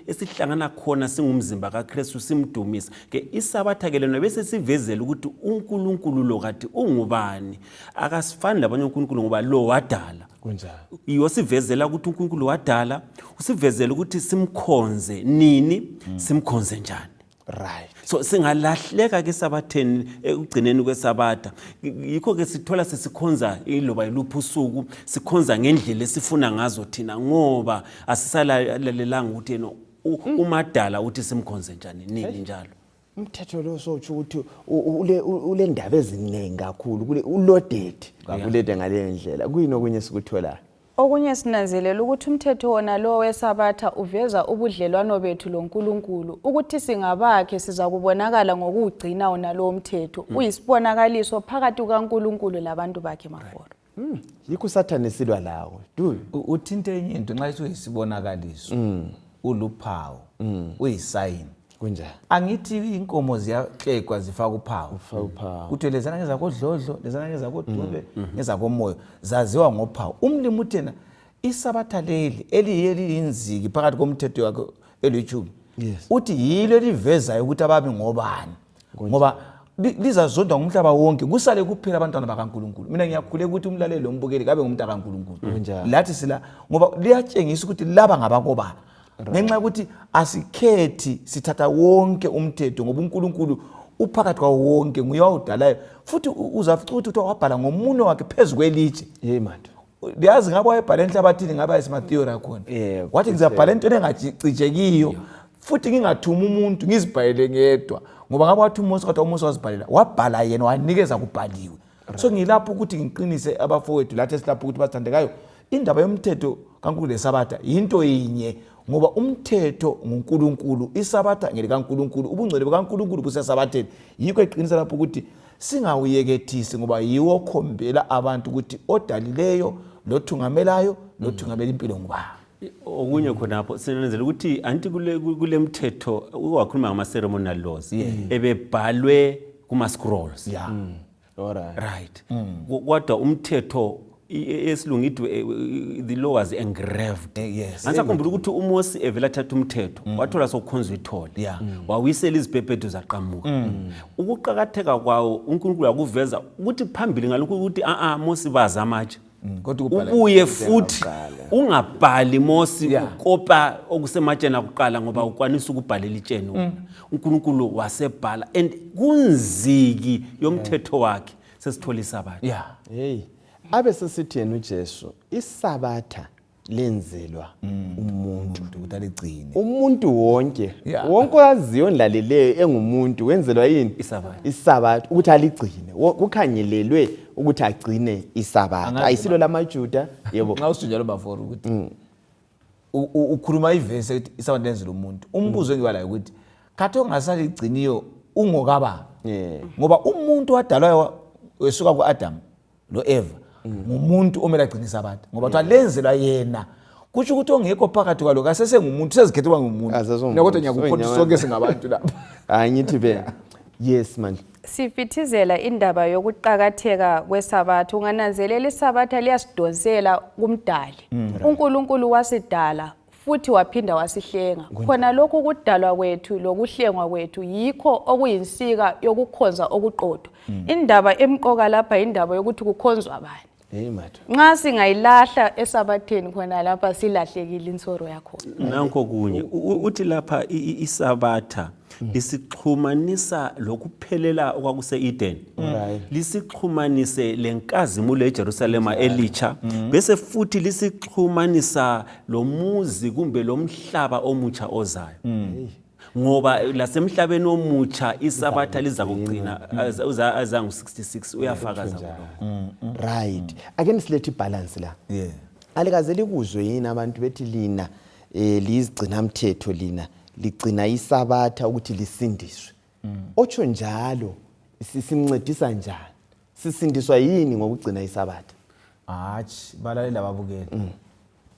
esihlangana khona singumzimba kaKristu simdumisa ke isabatha ke lena bese sivezela ukuthi uNkulunkulu lo kade ungubani akasifani labanye uNkulunkulu ngoba lo wadala kunjani iyo sivezela ukuthi uNkulunkulu wadala usivezela ukuthi simkhonze nini simkhonze njani. Right. So singalahleka ke sabatheni ekugcineni kwesabatha. Yikho ke sithola sesikhonza iloba iluphi usuku, sikhonza ngendlela esifuna ngazo thina ngoba asisalalelanga ukuthi yena umadala uthi simkhonze njani nini njalo. Umthetho lo sotsho ukuthi ule ndaba eziningi kakhulu kule uloded kakulede ngale ndlela kuyini okunye sikutholayo. Okunye sinanzelela ukuthi umthetho wona lo wesabatha uveza ubudlelwano bethu loNkulunkulu ukuthi singabakhe siza kubonakala ngokugcina wona lo mthetho uyisibonakaliso phakathi kukaNkulunkulu labantu bakhe maforo. Yikho uSathane silwa lawo. Uthinta enye into nxa isibonakaliso uluphawu uyisayini kunjani angithi inkomo ziyahlekwa zifaka uphawu kuthi lezana ngezakodlodlo lezana ngezakodube ngezakomoyo zaziwa ngophawu umlimi uthena isabatha leli eliyinziki phakathi komthetho wakhe elithumi uthi yilo livezayo ukuthi ababi ngobani ngoba lizazondwa ngumhlaba wonke kusale kuphela abantwana bakaNkulunkulu mina ngiyakhule ukuthi umlaleli lombukeli kabe ngumuntu kaNkulunkulu lathi sila ngoba liyatshengisa ukuthi laba ngabakobani ngenxa ukuthi asikhethi sithatha wonke umthetho ngoba uNkulunkulu uphakathi kwawo wonke nguye owudalayo futhi uzafica ukuthi wabhala ngomuno wakhe phezulu kwelitshe manje liyazi ngabe wayebhala enhlabathini ngabe isima-theory akhona wathi ngizabhala into engacijekiyo futhi ngingathuma umuntu ngizibhalele ngedwa ngoba ngabe wathi uMose kodwa uMose wazibhalela wabhala yena wanikeza kubhaliwe so ngilapho ukuthi ngiqinise abafowethu lathi esilapho ukuthi bathandekayo indaba yomthetho kaNkulunkulu lesabatha into yinye ngoba umthetho nguNkulunkulu isabatha ngelikaNkulunkulu ubungcwele bakaNkulunkulu busesabatheni yikho eqinisa lapho ukuthi singawuyekethisi ngoba yiwo khombela abantu ukuthi odalileyo lothungamelayo lothungamela impilo ngubani okunye khonapho sinanzela ukuthi anti kule mthetho wakhuluma ngama ceremonial laws ebebhalwe kuma scrolls right kodwa umthetho esilungithi the law was engraved ansakhumbula ukuthi uMose evela thatha umthetho wathola sokukhonza ithole wawisela izibhebhedu zaqhamuka ukuqhakatheka kwawo uNkulunkulu akuveza ukuthi phambili ngalokho ukuthi Mose baza amatshe ubuye futhi ungabhali Mose ukopa okusematsheni akuqala ngoba ukwanisa ukubhalela itsheni uNkulunkulu wasebhala and kunziki yomthetho wakhe sesithola isabatha abe sesithi yena uJesu isabatha lenzelwa umuntu ukuthi aligcine umuntu wonke owaziyo ndlaleleyo engumuntu wenzelwa yini isabatha ukuthi aligcine ukukhangelelwe ukuthi agcine isabatha ayisilo lamaJuda yebo nxa usunjalo bafora ukuthi ukhuluma ivesi ethi isabatha lenzelwa umuntu umbuzo engibalayo ukuthi khathe ongasaligciniyo ungokaba ngoba umuntu wadalwa wesuka kuAdam noEva ngumuntu omele agcine isabatha ngoba kuthiwa lenzelwa yena kusho ukuthi ongekho phakathi kwalo kasesengumuntu sezikhethwa ngumuntu kodwa ngiyakuphotha sonke singabantu lapha ngithi yes man sifithizela indaba yokuqhakatheka kwesabatha ungananzelela isabatha liyasidonsela kumdali uNkulunkulu wasidala futhi waphinda wasihlenga khona lokho kudalwa kwethu lokuhlengwa kwethu yikho okuyinsika yokukhonza okuqotho indaba emqoka lapha indaba yokuthi kukhonzwa abani nxa singayilahla esabatheni khona lapha silahlekile insoro yakho nanko kunye uthi lapha isabatha lisixhumanisa lokuphelela okwakuse Eden lisixhumanise lenkazimulo eJerusalem elitsha bese futhi lisixhumanisa lomuzi kumbe lomhlaba omutsha ozayo ngoba lasemhlabeni omutsha isabatha liza kugcina azangu 66 uyafakaza right again silethe balance la alikaze likuzwe yini abantu bethi lina lizigcina umthetho lina ligcina isabatha ukuthi lisindiswe otsho njalo simncedisa njani sisindiswa yini ngokugcina isabatha hatshi balalela babukela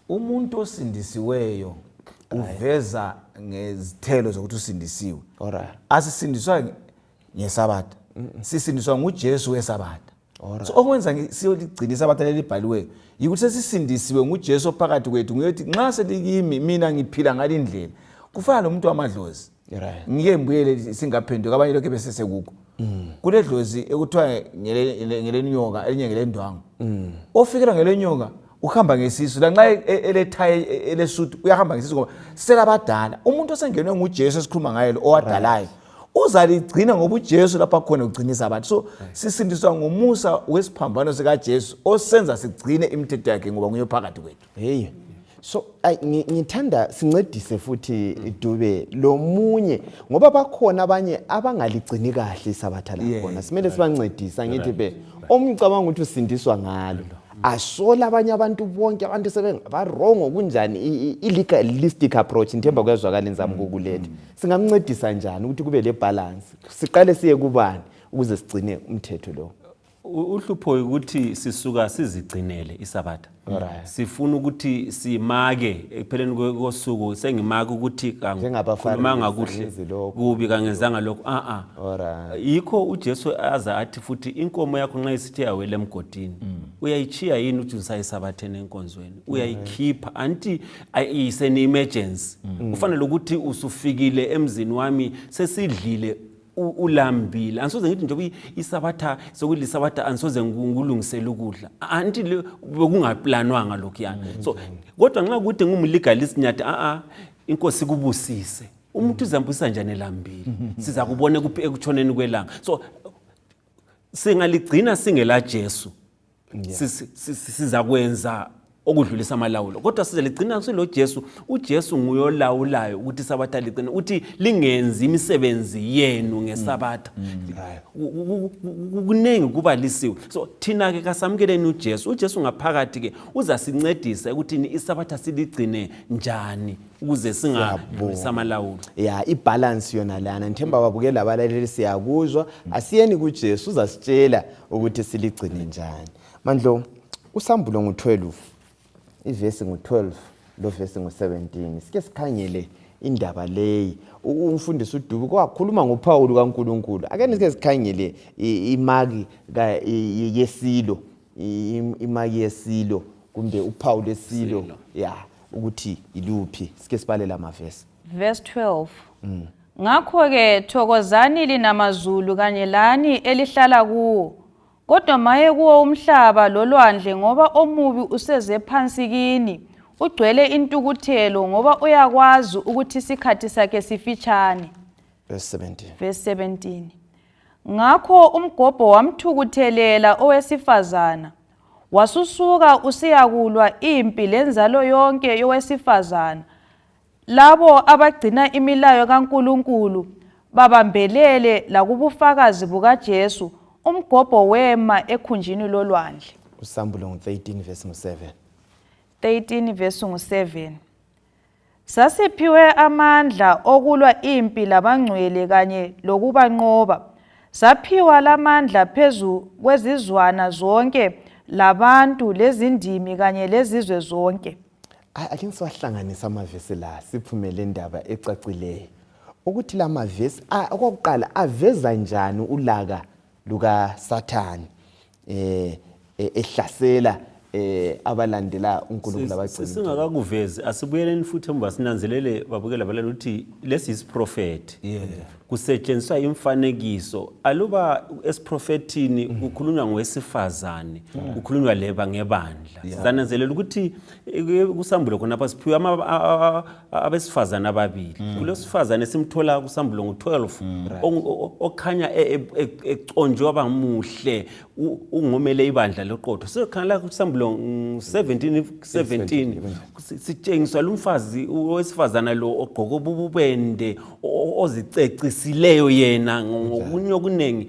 umuntu osindisiweyo uveza ngezithelo zokuthi usindisiwe asisindiswa ngesabatha sisindiswa nguJesu wesabatha so okwenza siyoligcina isabatha lelibhaliweyo yikuthi sesisindisiwe nguJesu phakathi kwethu nguyethi nxa selikimi mina ngiphila ngalindlela kufana lomuntu wamadlozi ngike mbuyele singaphenduka abanye lokho besesekuko kule dlozi ekuthiwa ngelenyoka elinye ngelendwangu ofikela ngelenyoka uhamba ngesisu la nxa elethaye elesuthi uyahamba ngesisu ngoba selabadala umuntu osengenwe nguJesu esikhuluma ngaye lo owadalayo uzaligcina ngoba uJesu lapha khona ugcina isabatha. So sisindiswa ngomusa wesiphambano sikaJesu osenza sigcine imithetho yakhe ngoba nguye phakathi kwethu. Hey. So ngithanda sincedise futhi Dube lo munye ngoba bakhona abanye abangaligcini kahle isabatha lakhona. Simele sibancedisa ngithi be omcabanga ukuthi usindiswa ngalo. Asola abanye abantu bonke abantu sebengaba wrong kunjani legalistic approach nthemba kwezwakala nzami kokuletha. Singamncedisa njani ukuthi kube le balance? Siqale siye kubani ukuze sigcine umthetho lo. Uhlupho ukuthi sisuka sizigcinele isabatha. Sifuna ukuthi simake ekupheleni kosuku sengimaka ukuthi kangikhulumanga kuhle kubi kangenzanga lokho yikho uJesu aza athi futhi inkomo yakho nxa isithi yawela emgodini uyayichiya yini ukuthi usayisabathene enkonzweni uyayikhipha anti isene emergency kufanele ukuthi usufikile emzini wami sesidlile ulambile ansoze ngithi nje isabatha sokulisabatha ansoze ngulungisela ukudla anti bekungaplanwanga lokho yana so kodwa nxa ukuthi ngumlegalist nyathi inkosi kubusise umuntu uzambusisa njani elambile siza kubone kuphi ekutshoneni kwelanga so singaligcina singela Jesu siza kwenza okudlulisa amalawulo kodwa sizaligcina silo Jesu uJesu nguye olawulayo ukuthi isabatha ligcine uthi lingenzi imisebenzi yenu ngesabatha kunengi kubalisiwe so thina ke kasamkeleni uJesu ngaphakathi ke uzasincedisa ukuthi isabatha siligcine njani ukuze singadlulisa amalawulo ibalance yona lana nthemba babukela abalaleli siyakuzwa asiyeni kuJesu uzasitshela ukuthi siligcine njani mandlo usambulo ngo12 ivesi ngo12 lo vesi ngo17 sike sikhangele indaba leyi umfundisi uDube kwakhuluma ngoPaul kaNkuluNkulu ake sike sikhangele imaki yesilo imaki yesilo kumbe uPaul esilo ukuthi iluphi sike sibalela amavesi verse 12 ngakho ke thokozani linamazulu kanye lani elihlala kuwo kodwa maye kuwo umhlaba lolwandle ngoba omubi useze phansi kini ugcwele intukuthelo ngoba uyakwazi ukuthi isikhathi sakhe sifitshane verse 17 ngakho umgobho wamthukuthelela owesifazana wasusuka usiyakulwa impi lenzalo yonke yowesifazana labo abagcina imilayo kaNkuluNkulu babambelele lakubufakazi bukaJesu umgobho wema ekhunjini lolwandle usambulo ngo13 verse 7 13 verse 7 Sasiphiwe amandla okulwa impi labangcwele kanye lokubanqoba saphiwa lamandla phezu kwezizwana zonke labantu lezindimi kanye lezizwe zonke ake siwahlanganisa amavesi la siphumele indaba ecacileyo ukuthi la mavesi okokuqala aveza njani ulaka luka Satan ehlasela abalandela uNkulunkulu abagcina singakakuvezi asibuyeleni futhi emva sinanzelele babukela balala ukuthi lesi is prophet kusetshenziswa imfanekiso aluba esiprofethini kukhulunywa ngowesifazane kukhulunywa leba ngebandla sizananzelela ukuthi kusambulo khona lapha siphiwe abesifazane ababili kulesifazane simthola kusambulo ngo12 okhanya econjwe abamuhle ungomele ibandla leqotho sekhala kusambulo 17 sitshengiswa lumfazi owesifazana lo ogqoka ububende ozicecisileyo yena ngokunye okunengi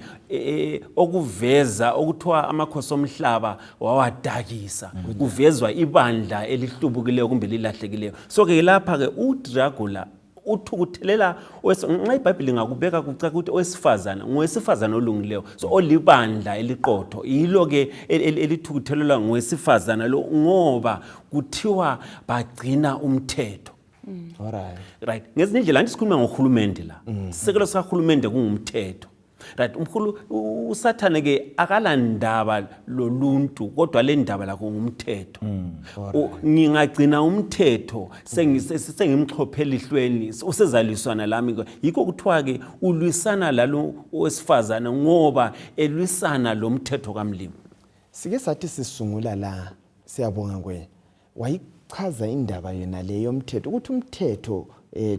okuveza okuthiwa amakhosi omhlaba wawadakisa kuvezwa ibandla elihlubukileyo kumbe lilahlekileyo so ke lapha ke uDracula uthukuthelela nxa iBhayibheli ngakubeka kucaca ukuthi owesifazana ngowesifazana olungileyo so olibandla eliqotho yilo ke elithukuthelelwa ngowesifazana lo ngoba kuthiwa bagcina umthetho right ngezinye indlela anti sikhuluma ngohulumende la sisekelo sakahulumende kungumthetho right uSathane ke akalandaba loluntu kodwa le ndaba la ngumthetho ngingagcina umthetho sengimxhophela ihlweni usezaliswana lami yikho kuthiwa ke ulwisana lalo owesifazana ngoba elwisana lo mthetho kaMlimo sike sathi sisungula la siyabonga wayichaza indaba yena leyo umthetho ukuthi umthetho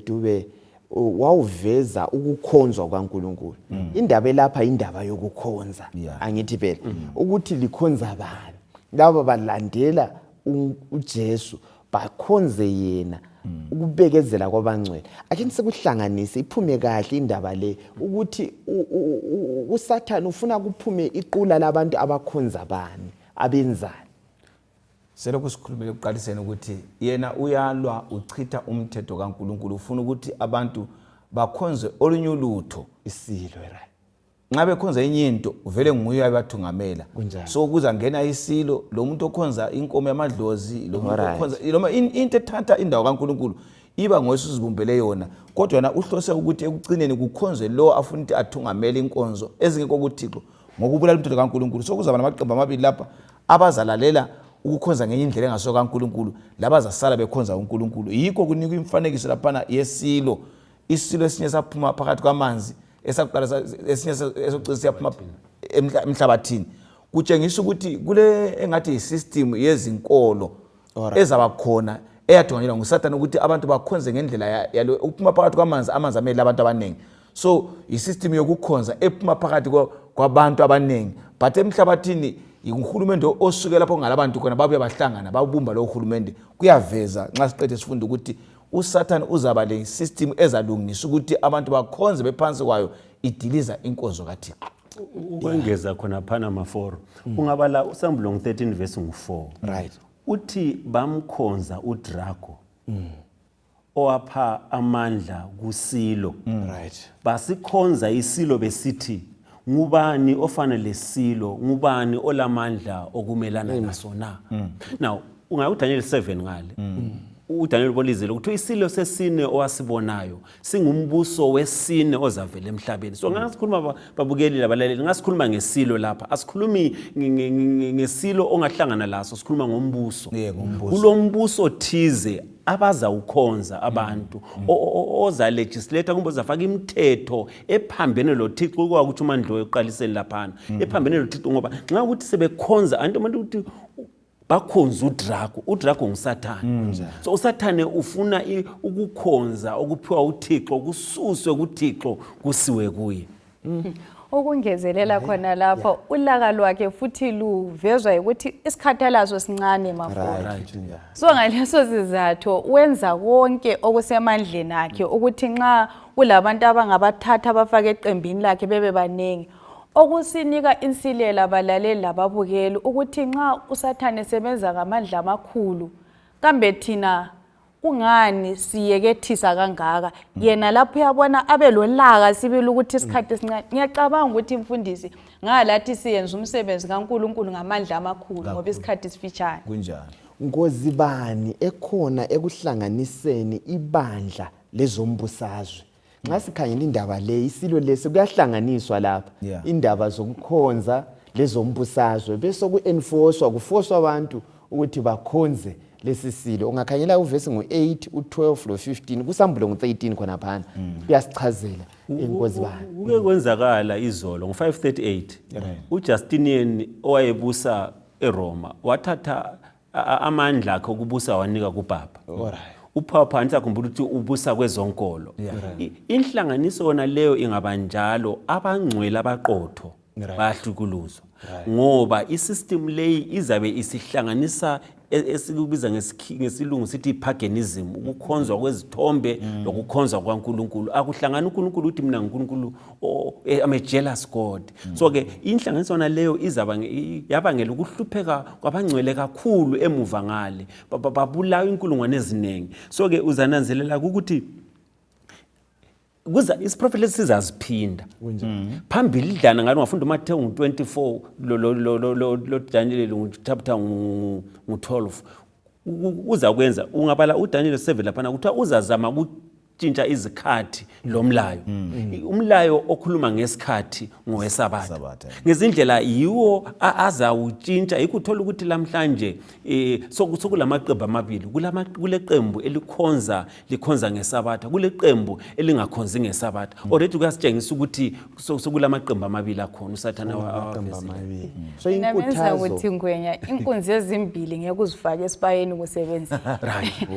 Dube wawuveza ukukhonzwa kwaNkulunkulu. Indaba elapha indaba yokukhonza. Yeah. Angithi phela ukuthi likhonza bani. Laba balandela uJesu bakhonze yena ukubekezela kwabangcwele. Ake sekuhlanganise iphume kahle indaba le ukuthi uSathane ufuna kuphume iqula labantu abakhonza bani abenzani. Selokhu sikhulumele ukuqaliseni ukuthi yena uyalwa uchitha umthetho kaNkulunkulu ufuna ukuthi abantu bakhonze olunye ulutho Isilo right. Nxa bekhonza enye into uvele nguye abathungamela. Kunjani? So kuza ngena isilo lo muntu okhonza inkomo yamadlozi lo muntu Alright. okhonza noma into ethatha indawo kaNkulunkulu iba ngoyesu zibumbele yona kodwa yena uhlose ukuthi ekucineni kukhonzwe lo afuna ukuthi athungamele inkonzo ezingekho kuThixo ngokubulala umthetho kaNkulunkulu. So kuzaba namaqembu amabili lapha abazalalela ukukhonza ngenye indlela engaso kaNkulunkulu labazasala bekhonza uNkulunkulu. Yikho kunika imfanekiso laphana yesilo. Isilo esinye saphuma phakathi kwamanzi esaqala esinye esocisa siyaphuma emhlabathini. Kutshengisa ukuthi kule engathi isystem yezinkolo ezabakhona eyadonganyelwa nguSathane ukuthi abantu bakhonze ngendlela yalo uphuma phakathi kwamanzi amanzi amele abantu abanengi. So isystem yokukhonza ephuma phakathi kwabantu abanengi but emhlabathini uhulumende osuke lapho ngalabantu khona babuye bahlangana babumba lo hulumende. Kuyaveza nxa siqede sifunda ukuthi uSathane uzaba le system ezalungisa ukuthi abantu bakhonze bephansi kwayo idiliza inkonzo kaThixo. Ukwengeza khona phana maforo ungabala uSambulo 13 verse 4 Right. uthi bamkhonza uDrago owapha amandla kusilo. Right. Basikhonza isilo besithi ngubani ofana lesilo ngubani olamandla okumelana naso na. Now ungayiDaniel 7 ngale uDaniel bolizile ukuthi isilo sesine owasibonayo singumbuso wesine ozavela emhlabeni. So ngasikhuluma babukeli labalaleli ngasikhuluma ngesilo lapha asikhulumi ngesilo ongahlangana laso sikhuluma ngombuso. Kulombuso thize abaza ukhonza abantu oza legislate kumbe uzafaka imithetho ephambene loThixo ukuthi uMandlo eqaliseni laphana ephambene loThixo ngoba nxa ukuthi sebekhonza abantu ukuthi bakhonza uDrago nguSathane. So uSathane ufuna ukukhonza okuphiwa uThixo kususwe kuThixo kusiwe kuye. Ukungezelela khona lapho ulaka lwakhe futhi luvezwa ukuthi isikhathalazo sincane mafoko. So ngaleso sizathu wenza konke okusemandleni akhe ukuthi nxa kulabantu abangabathatha abafaka eqembini lakhe bebe banengi okusinika insilela abalaleli lababukeli ukuthi nxa uSathane sebenza ngamandla amakhulu kambe thina kungani siyekethisa kangaka yena lapho uyabona abelolaka sibili ukuthi isikhathi esincane. Ngiyacabanga ukuthi imfundisi ngalathi siyenza umsebenzi kaNkulunkulu ngamandla amakhulu ngoba isikhathi sifitshane. Kunjani? Ngozi bani ekhona ekuhlanganiseni ibandla lezombusazwe. Nxa sikhangela indaba le isilo lesi kuyahlanganiswa lapha indaba zokukhonza lezombusazwe bese ku-enforcewa kufoswa abantu ukuthi bakhonze lesisilo. Ungakhangela uvesi ngo8 u12 lo15 kuSambulo ngo13 khona phana kuyasichazela inkozi bani. Kuke kwenzakala izolo ngo538 uJustinian owayebusa eRoma wathatha amandla akhe okubusa wanika kuPapa. Upapa ngisakhumbula ukuthi ubusa kwezonkolo. Inhlanganiso yona leyo ingabanjalo abangcwele abaqotho bayahlukuluzwa ngoba isystem leyi izabe isihlanganisa esikubiza ngesilungu sithi paganism ukukhonzwa kwezithombe lokukhonzwa kwaNkulunkulu. Akuhlangana uNkulunkulu uthi mina nguNkulunkulu I'm a jealous God. So ke inhlanganiso yona leyo izaba yabangela ukuhlupheka kwabangcwele kakhulu emuva ngale babulawa inkulungwane eziningi. So ke uzananzelela ukuthi kuza isiprofeti lesizaziphinda phambili idlana ngalo ngafunda uMathewu 24 lo Daniel chapter 12 uza kwenza ungabala uDaniel 7 lapha ukuthi uzazama ukutshintsha izikhathi lomlayo. Umlayo okhuluma ngesikhathi ngoweSabatha ngezindlela yiwo azawutshintsha ikuthola ukuthi lamhlanje sokulamaqembu amabili kuleqembu likhonza ngeSabatha kuleqembu elingakhonzi ngeSabatha. Already kuyasitshengisa ukuthi sokulamaqembu amabili akhona uSathane amabili. So Inamenza ukuthi ngwenya inkunzi ezimbili ngeke uzifake esibayeni kusebenza. Right.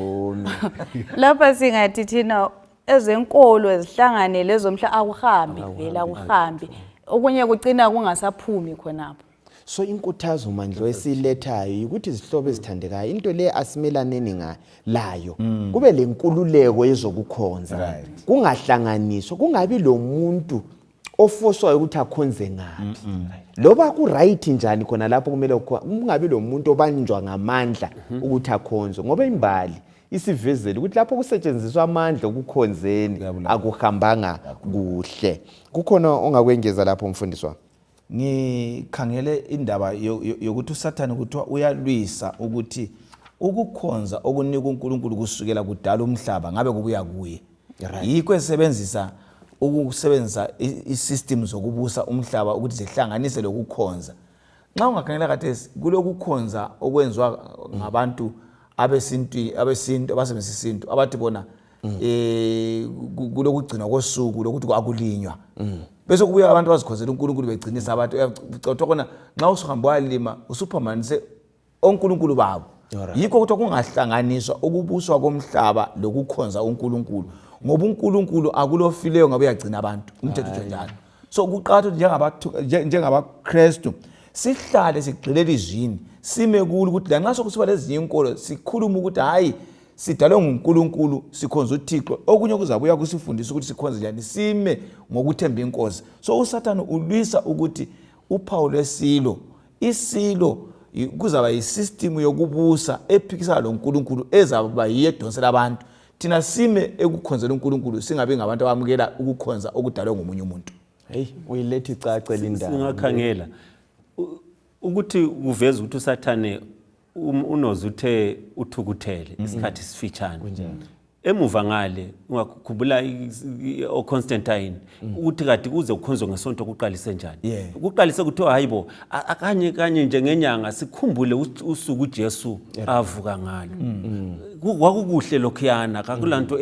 Lapha singathi thina ezenkolo ezihlangane lezomhla akuhambi vela akuhambi okunye kugcina kungasaphumi khonapho. So inkuthazo mandlo esilethayo ukuthi izihlobo ezithandekayo into le asimelaneni layo kube lenkululeko yezokukhonza kungahlanganiswa kungabi lo muntu ofoswayo ukuthi akhonze ngapi loba ku right njani khona lapho kumele kungabi lo muntu obanjwa ngamandla ukuthi akhonze ngoba imbali isivezele ukuthi lapho kusetshenziswa amandla ukukhonzeni akuhambanga kuhle. Kukhona ongakwengeza lapho umfundisi wami? Ngikhangele indaba yokuthi uSathane kuthiwa uyalwisa ukuthi ukukhonza okunika uNkulunkulu kusukela kudala umhlaba ngabe kubuya kuye. Yikho esebenzisa ukusebenzisa isystem zokubusa umhlaba ukuthi zihlanganise lokukhonza. Nxa ungakhangela kathesi kulokukhonza okwenziwa ngabantu abesintu abasebenzisa isintu abathi bona kulokugcina kosuku lokuthi kwakulinywa bese kubuya abantu bazikhonzela uNkulunkulu begcinisa abantu ucotha khona nxa usuhamba walima usuphamanise oNkulunkulu babo. Yikho ukuthi kungahlanganiswa ukubuswa komhlaba lokukhonza uNkulunkulu ngoba uNkulunkulu akulofileyo ngabe uyagcina abantu umthetho njalo. So kuqhatha njengabaKristu sihlale sigxile elizwini sime kulo ukuthi lanxa sokusiba lezinye inkolo sikhuluma ukuthi hayi sidalwe nguNkulunkulu sikhonza uThixo okunye kuzabuya kusifundisa ukuthi sikhonze njani sime ngokuthemba inkosi. So uSathane ulwisa ukuthi uphawu lwesilo isilo kuzaba yisystem yokubusa ephikisa lo uNkulunkulu ezaba yiyedonsela abantu thina sime ekukhonzela uNkulunkulu singabe ngabantu abamukela ukukhonza okudalwe ngomunye umuntu. Hey uyilethi icace lindaba singakhangela ukuthi kuveza ukuthi uSathane unozuthe uthukuthele isikhathi sifitshane emuva ngale ungakhumbula oConstantine ukuthi kade kuze ukhonzo ngesonto kuqalise njani kuqalise kuthiwa hayibo kanye nje ngenyanga sikhumbule usuku uJesu avuka ngalo kwakukuhle lokhuyana akulanto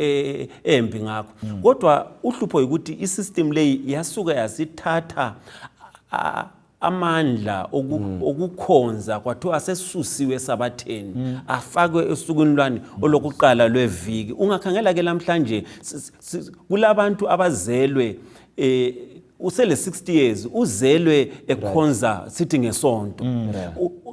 embi ngakho kodwa uhlupho ukuthi isystem leyi yasuka yasithatha amandla okukhonza kwathiwa asesusiwe sabatheni afakwe esukwini lwani olokuqala lweviki. Ungakhangela ke namhlanje kulabantu abazelwe usele 60 years uzelwe ekhonza sithi ngesonto.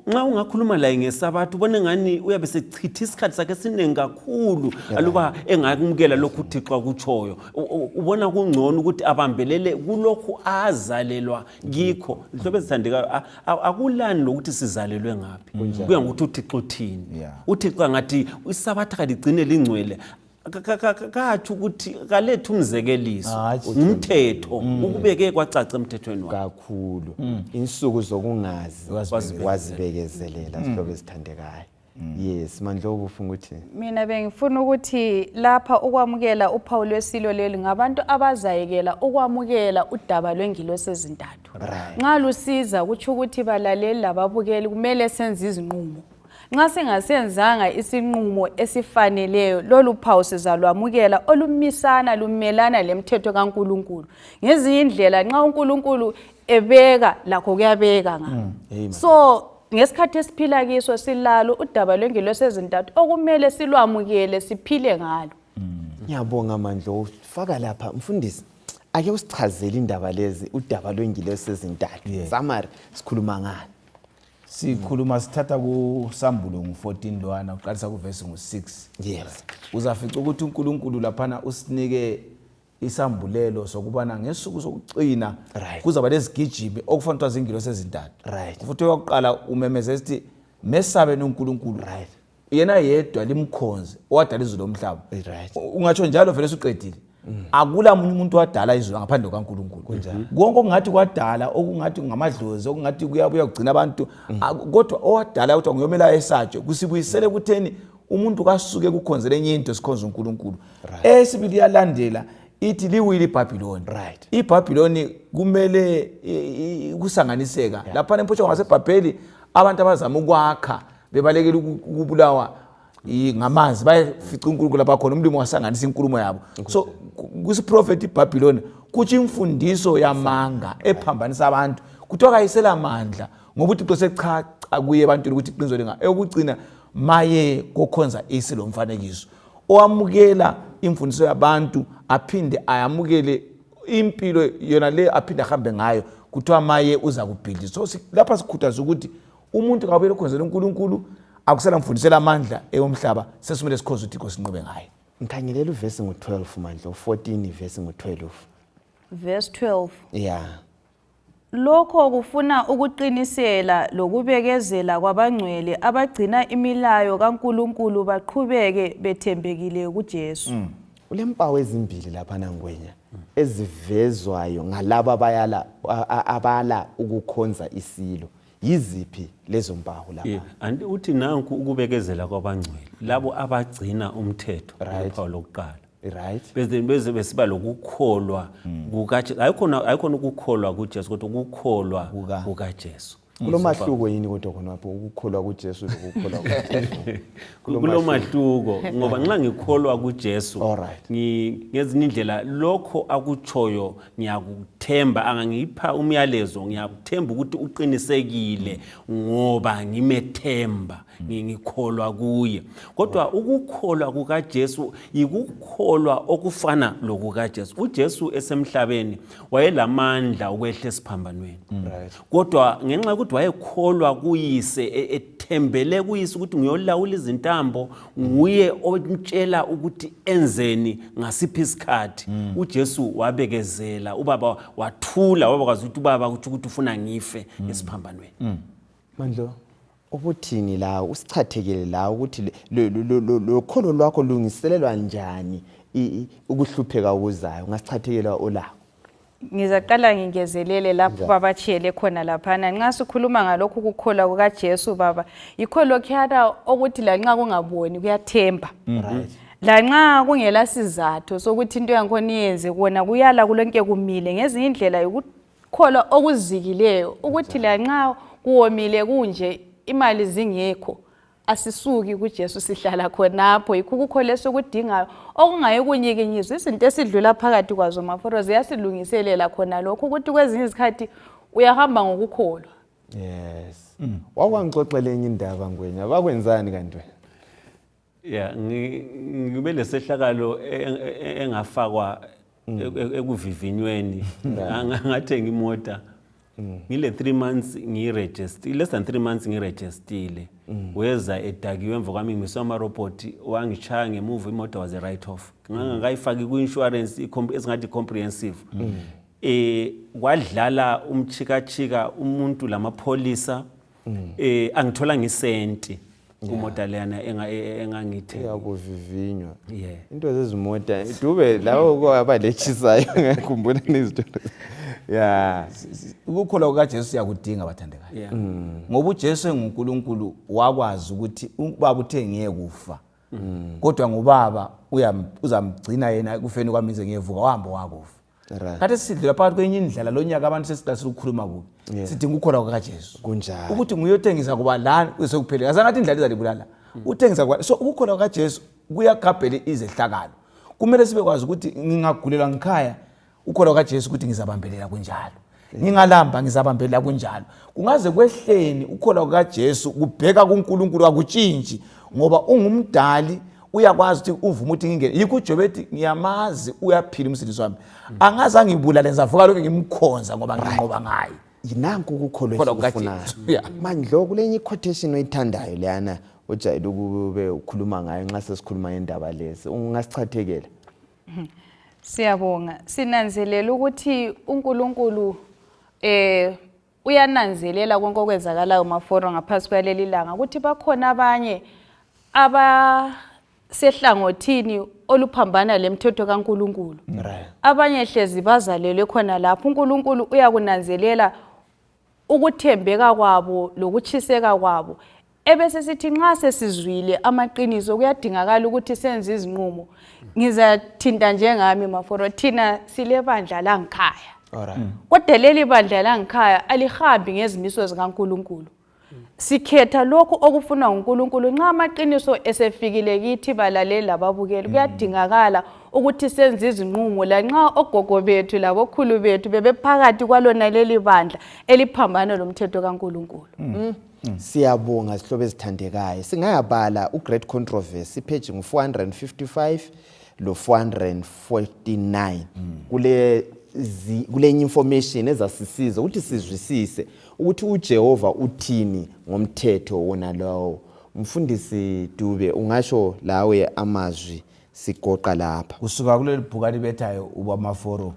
Nxa ungakhuluma la ngesabathu ubone ngani uyabe sechitha isikhathi sakhe siningi kakhulu aluba engakumkela lokhu uThixo akutshoyo. Ubona kungcono ukuthi abambelele kulokhu azalelwa ngikho. Ihlobo ezithandekayo akulani lokuthi sizalelwe ngapi kuya ngokuthi uThixo uthini. uThixo ngathi isabatha kaligcine lingcwele kathi ukuthi kalethu umzekeliso umthetho ukubeke kwacaca emthethweni wakhe kakhulu insuku zokungazi wazibekezelela sihlobo esithandekayo. Yes Mandlovu ufuna ukuthi Mina bengifuna ukuthi lapha ukwamukela uphawu lwesilo leli ngabantu abazayekela ukwamukela udaba lwengilosi ezintathu. Nxa lusiza kuthi ukuthi balaleli lababukeli kumele senze izinqumo. Nxa singasenzanga isinqumo esifaneleyo lolu phawu sizalwamukela olumisana lumelana lemthetho kaNkulunkulu. Ngezinye indlela nxa uNkulunkulu ebeka lakho kuyabeka nga. So ngesikhathi esiphila kiso silalo udaba lwengilosi ezintathu okumele silwamukele siphile ngalo. Ngiyabonga Mandlovu faka lapha mfundisi ake usichazele indaba lezi udaba lwengilosi ezintathu. Summary sikhuluma ngani? Sikhuluma sithatha kuSambulo ngo14 lwana uqalisa kuverse ngo6. Yes. Uzafica ukuthi uNkulunkulu laphana usinike isambulelo sokubana ngesuku sokucina kuzaba lezigijimi okufanele azingilosi ezintathu. Futhi oyokuqala umemeza esithi mesabe noNkulunkulu. Yena yedwa limkhonze owadala izulu lomhlaba. Ungatsho njalo vele usuqedile. Akula umuntu wadala izulu ngaphandle kaNkulunkulu. Konke okungathi kwadala okungathi ngamadlozi okungathi kuyabuya kugcina abantu kodwa owadala ukuthi ngiyomela esatshe kusibuyisele kutheni umuntu kasuke kukhonzela enye into sikhonza uNkulunkulu. Esibili yalandela ithi liwili iBhabhiloni. iBhabhiloni kumele kusanganiseka lapha emphotshongo waseBhabheli abantu abazama ukwakha bebalekela ukubulawa ngamanzi bayifica uNkulunkulu lapha khona umlimo wasanganisa inkulumo yabo. So kusiprofeti iBhabhiloni kuthi imfundiso yamanga ephambanisa abantu kuthiwa kayisela amandla ngoba uThixo sechacha kuye abantu ukuthi iqiniso linga ekugcina maye kokhonza isilo mfanekiso owamukela imfundiso yabantu aphinde ayamukele impilo yona le aphinde ahambe ngayo kuthiwa maye uza kubhidla. So lapha sikhuthaza ukuthi umuntu ngabuyela ukhonzela uNkulunkulu akusela mfundisela amandla eyomhlaba sesumele sikhoze uThixo sinqobe ngaye. Ngikhangelela uvesi ngo-12 mandla, 14 ivesi ngo-12. Verse 12. Yeah. Lokho kufuna ukuqinisela lokubekezela kwabangcwele abagcina imilayo kaNkulunkulu baqhubeke bethembekile kuJesu. Ule mpawu ezimbili lapha nangwenya ezivezwayo ngalabo abala ukukhonza isilo. Yiziphi lezo mpawu lapha? Yeah, and uthi nanku ukubekezela kwabangcwele labo abagcina umthetho uphawu lokuqala. Right. Beze besiba lokukholwa kukaJesu. Ayikhona ukukholwa kuJesu kodwa ukukholwa kukaJesu. Kulomahluko yini kodwa khona lapho ukukholwa kuJesu lokukholwa kuJesu? Kulomahluko ngoba nxa ngikholwa kuJesu Alright. ngezinye indlela lokho akutshoyo ngiyakuthemba, angangipha umyalezo ngiyakuthemba ukuthi uqinisekile ngoba ngimethemba ngikholwa kuye. Kodwa ukukholwa kukaJesu yikukholwa okufana lokukaJesu. uJesu esemhlabeni wayelamandla okwehla esiphambanweni. Kodwa ngenxa ukuthi wayekholwa kuyise, ethembele kuyise ukuthi ngiyolawula izintambo, nguye omtshela ukuthi enzeni ngasiphi isikhathi. uJesu wabekezela, ubaba wathula, wabakwazi ukuthi ubaba uthi ukuthi ufuna ngife esiphambanweni. Mandlo, ubuthini la usichathekele la ukuthi lokholo lwakho lungiselelwa njani ukuhlupheka okuzayo? Ungasichathekela olawo. Ngizaqala ngingezelele lapho babachiyele khona laphana. Nxa sikhuluma ngalokhu ukukholwa kukaJesu baba, yikho lokhuyana ukuthi lanxa kungaboni kuyathemba. Lanxa kungela sizathu sokuthi into yakhona iyenze kona kuyala kulonke kumile ngezinye indlela ukukholwa okuzikileyo ukuthi lanxa kuwomile kunje imali zingekho asisuki kuJesu sihlala khonapho. Yikho ukukholesa ukudingayo okungayi kunyikinyizwa izinto esidlula phakathi kwazo maforo ziyasilungiselela khona lokho ukuthi kwezinye izikhathi uyahamba ngokukholwa. Yes. Wakwangixoxela enye indaba ngwenya bakwenzani kanti wena? Yeah, ngibe lesehlakalo engafakwa ekuvivinyweni. Ngathenga imota ngile 3 months ngiregister, less than 3 months ngiregistile. Weza edakiwe emva kwami ngimiswa ama-robot wangichaya ngemuva, imoto was a write off. Ngangayifaki ku-insurance esingathi comprehensive. Wadlala umchikachika umuntu lamapholisa, angithola ngisenti kumota leyana engangithe Yakuvivinywa. Yeah. Into zezimota dube lawo kwabalechisayo ngikhumbula nezitori. Yeah. Ukukholwa kukaJesu yakudinga bathandekayo. Yeah. Ngoba uJesu enguNkulunkulu wakwazi ukuthi ubaba uthe ngeke kufa. Kodwa ngubaba uzamgcina yena kufeni kwami ize ngiyevuka wahamba wakufa. Right. Kade sidlula phakathi kwenye indlela lonyaka abantu sesiqala ukukhuluma kubi. Sidinga ukukholwa kukaJesu. Kunjalo. Ukuthi nguyothengisa kuba lana usekuphela. Azangathi indlela izalibulala. Uthengisa kuba so ukukholwa kukaJesu kuyagabhela izehlakalo. Kumele sibe kwazi ukuthi ngingagulelwa ngikhaya ukukholwa kukaJesu ukuthi ngizabambelela kunjalo. Ngingalamba ngizabambelela kunjalo. Kungaze kwehleni ukukholwa kukaJesu kubheka kuNkulunkulu akutshintshi ngoba ungumdali uyakwazi ukuthi uvume ukuthi ngingene. Yikho uJobe ethi ngiyamazi uyaphila umsindisi wami. Angaze ngibulale ngizavuka lokho ngimkhonza ngoba nginqoba ngaye. Yinanku ukukholwa esikufunayo. Mandlo kulenye quotation oyithandayo leyana ojayele ukube ukhuluma ngayo nxa sesikhuluma ngendaba lezi. Ungasichathekela? Siyabonga. Sinanzelela ukuthi uNkulunkulu uyananzelela konke okwenzakalayo maforo ngaphasi kwaleli langa ukuthi bakhona abanye abasehlangothini oluphambana lemithetho kaNkulunkulu. Abanye hlezi bazalelwe khona lapho. uNkulunkulu uyakunanzelela ukuthembeka kwabo lokuchiseka kwabo. Ebese sithi nxa sesizwile amaqiniso kuyadingakala ukuthi senze izinqumo. Ngizathinta njengami maforo thina silebandla la ngikhaya. Alright. Kodwa leli bandla la ngikhaya alihambi ngezimiso zikaNkulunkulu. sikhetha lokhu okufunwa uNkulunkulu. Nxa amaqiniso esefikile kithi balaleli lababukeli, kuyadingakala ukuthi senze izinqumo lanxa ogogo bethu labokhulu bethu bebephakathi kwalona leli bandla eliphambana lomthetho kaNkulunkulu. Siyabonga sihlobo ezithandekayo. Singayabala uGreat Controversy page ngu455 lo 449 kule information ezasisiza ukuthi sizwisise ukuthi uJehova uthini ngomthetho wona lowo. Mfundisi Dube, ungasho lawe amazwi sigoqa lapha. Kusuka kuleli bhuka libethayo ubamaforo.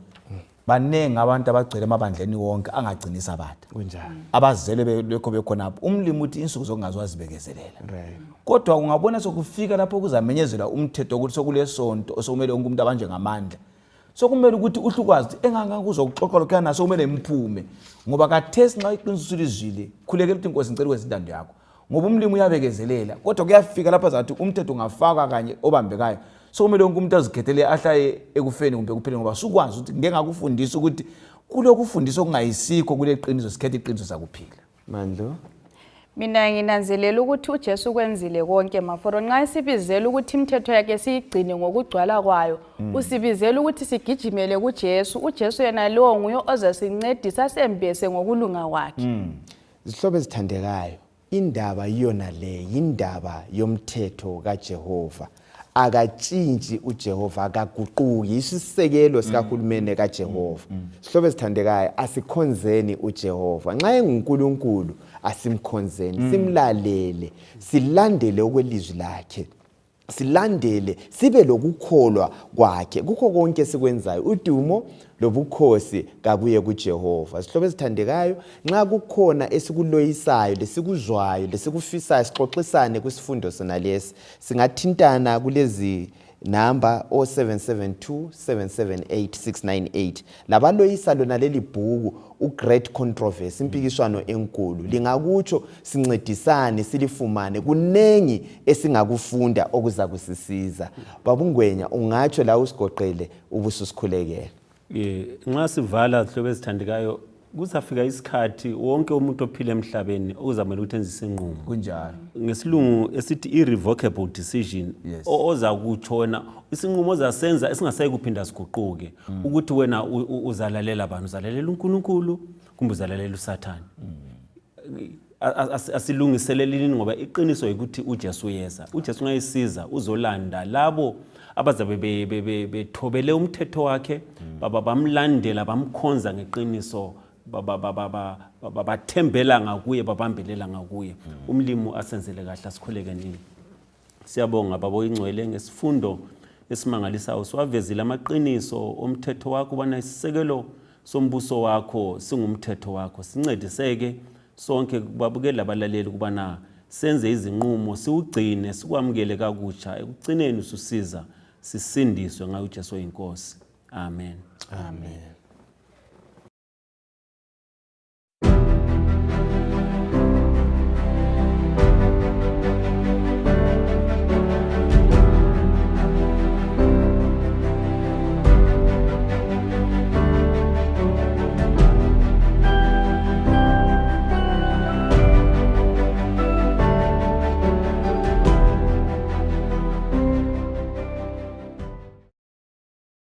Banengi abantu abagcwele emabandleni wonke angagcinisa abantu. Kunjani? Abazele belokho bekhonapho. Umlimi uthi insuku zokungazwazibekezelela. Right. Kodwa ungabona sokufika lapho kuzamenyezelwa umthetho ukuthi sokulesonto osokumele wonke umuntu abanje ngamandla. Sokumele ukuthi uhlukwazi engangakuzwa ukuxoxela kana naso kumele imphume ngoba kathesi nxa iqiniso lizwile khulekela ukuthi inkosi ngicela kwezindando yakho ngoba umlimi uyabekezelela kodwa kuyafika lapha zathi umthetho ungafaka kanye obambekayo sokumele wonke umuntu azikhethele ahlaye ekufeni kumbe kuphele ngoba sukwazi ukuthi ngeke ngakufundisa ukuthi kulokufundisa okungayisikho kule qiniso sikhethe iqiniso sakuphila. Mandlo. Mina nginanzelela ukuthi uJesu kwenzile konke maforo. Nxa sibizela ukuthi imithetho yakhe siyigcine ngokugcwala kwayo, usibizela ukuthi sigijimele kuJesu. uJesu yena lo nguye ozasincedisa sembese ngokulunga kwakhe. Zihlobo ezithandekayo, indaba iyona le, indaba yomthetho kaJehova. Akatshintshi uJehova, akaguquki, isisekelo sikaHulumende kaJehova. Sihlobo ezithandekayo, asikhonzeni uJehova. Nxa enguNkulunkulu asimkhonzeni, simlalele, silandele okwelizwi lakhe. Silandele, sibe lokukholwa kwakhe. Kukho konke sikwenzayo, udumo lobukhosi kabuye kuJehova. Sihlobo ezithandekayo, nxa kukhona esikuloyisayo, lesikuzwayo, lesikufisayo, sixoxisane kwisifundo sona lesi. Singathintana kulezi number 0772 778 698. Labaloyisa lona leli bhuku uGreat Controversy, impikiswano enkulu. Lingakutsho sincedisane silifumane. Kunengi esingakufunda okuza kusisiza. Babungwenya ungatsho la usigoqele ubususikhulekela. Nxa sivala zihlobo ezithandekayo kuzafika isikhathi wonke umuntu ophila emhlabeni uzamele ukuthi enze isinqumo. Kunjalo. Ngesilungu esithi irrevocable decision oza kutshona isinqumo ozasenza esingasayi kuphinda siguquke ukuthi wena uzalalela abantu, uzalalela uNkulunkulu kumbe uzalalela uSathane. Asilungiselelini ngoba iqiniso ukuthi uJesu uyeza. uJesu ngayisiza uzolanda labo abazabe bethobele umthetho wakhe bamlandela bamkhonza ngeqiniso bathembela ngakuye babambelela ngakuye. Umlimi asenzele kahle asikhuleke nini. Siyabonga baba oyingcwele ngesifundo esimangalisayo siwavezile amaqiniso omthetho wakho ubana isisekelo sombuso wakho singumthetho wakho. Sincediseke sonke babukela abalaleli kubana senze izinqumo siwugcine sikwamukele kakutsha ekugcineni ususiza sisindiswe ngayo uJesu oyinkosi. Amen. Amen.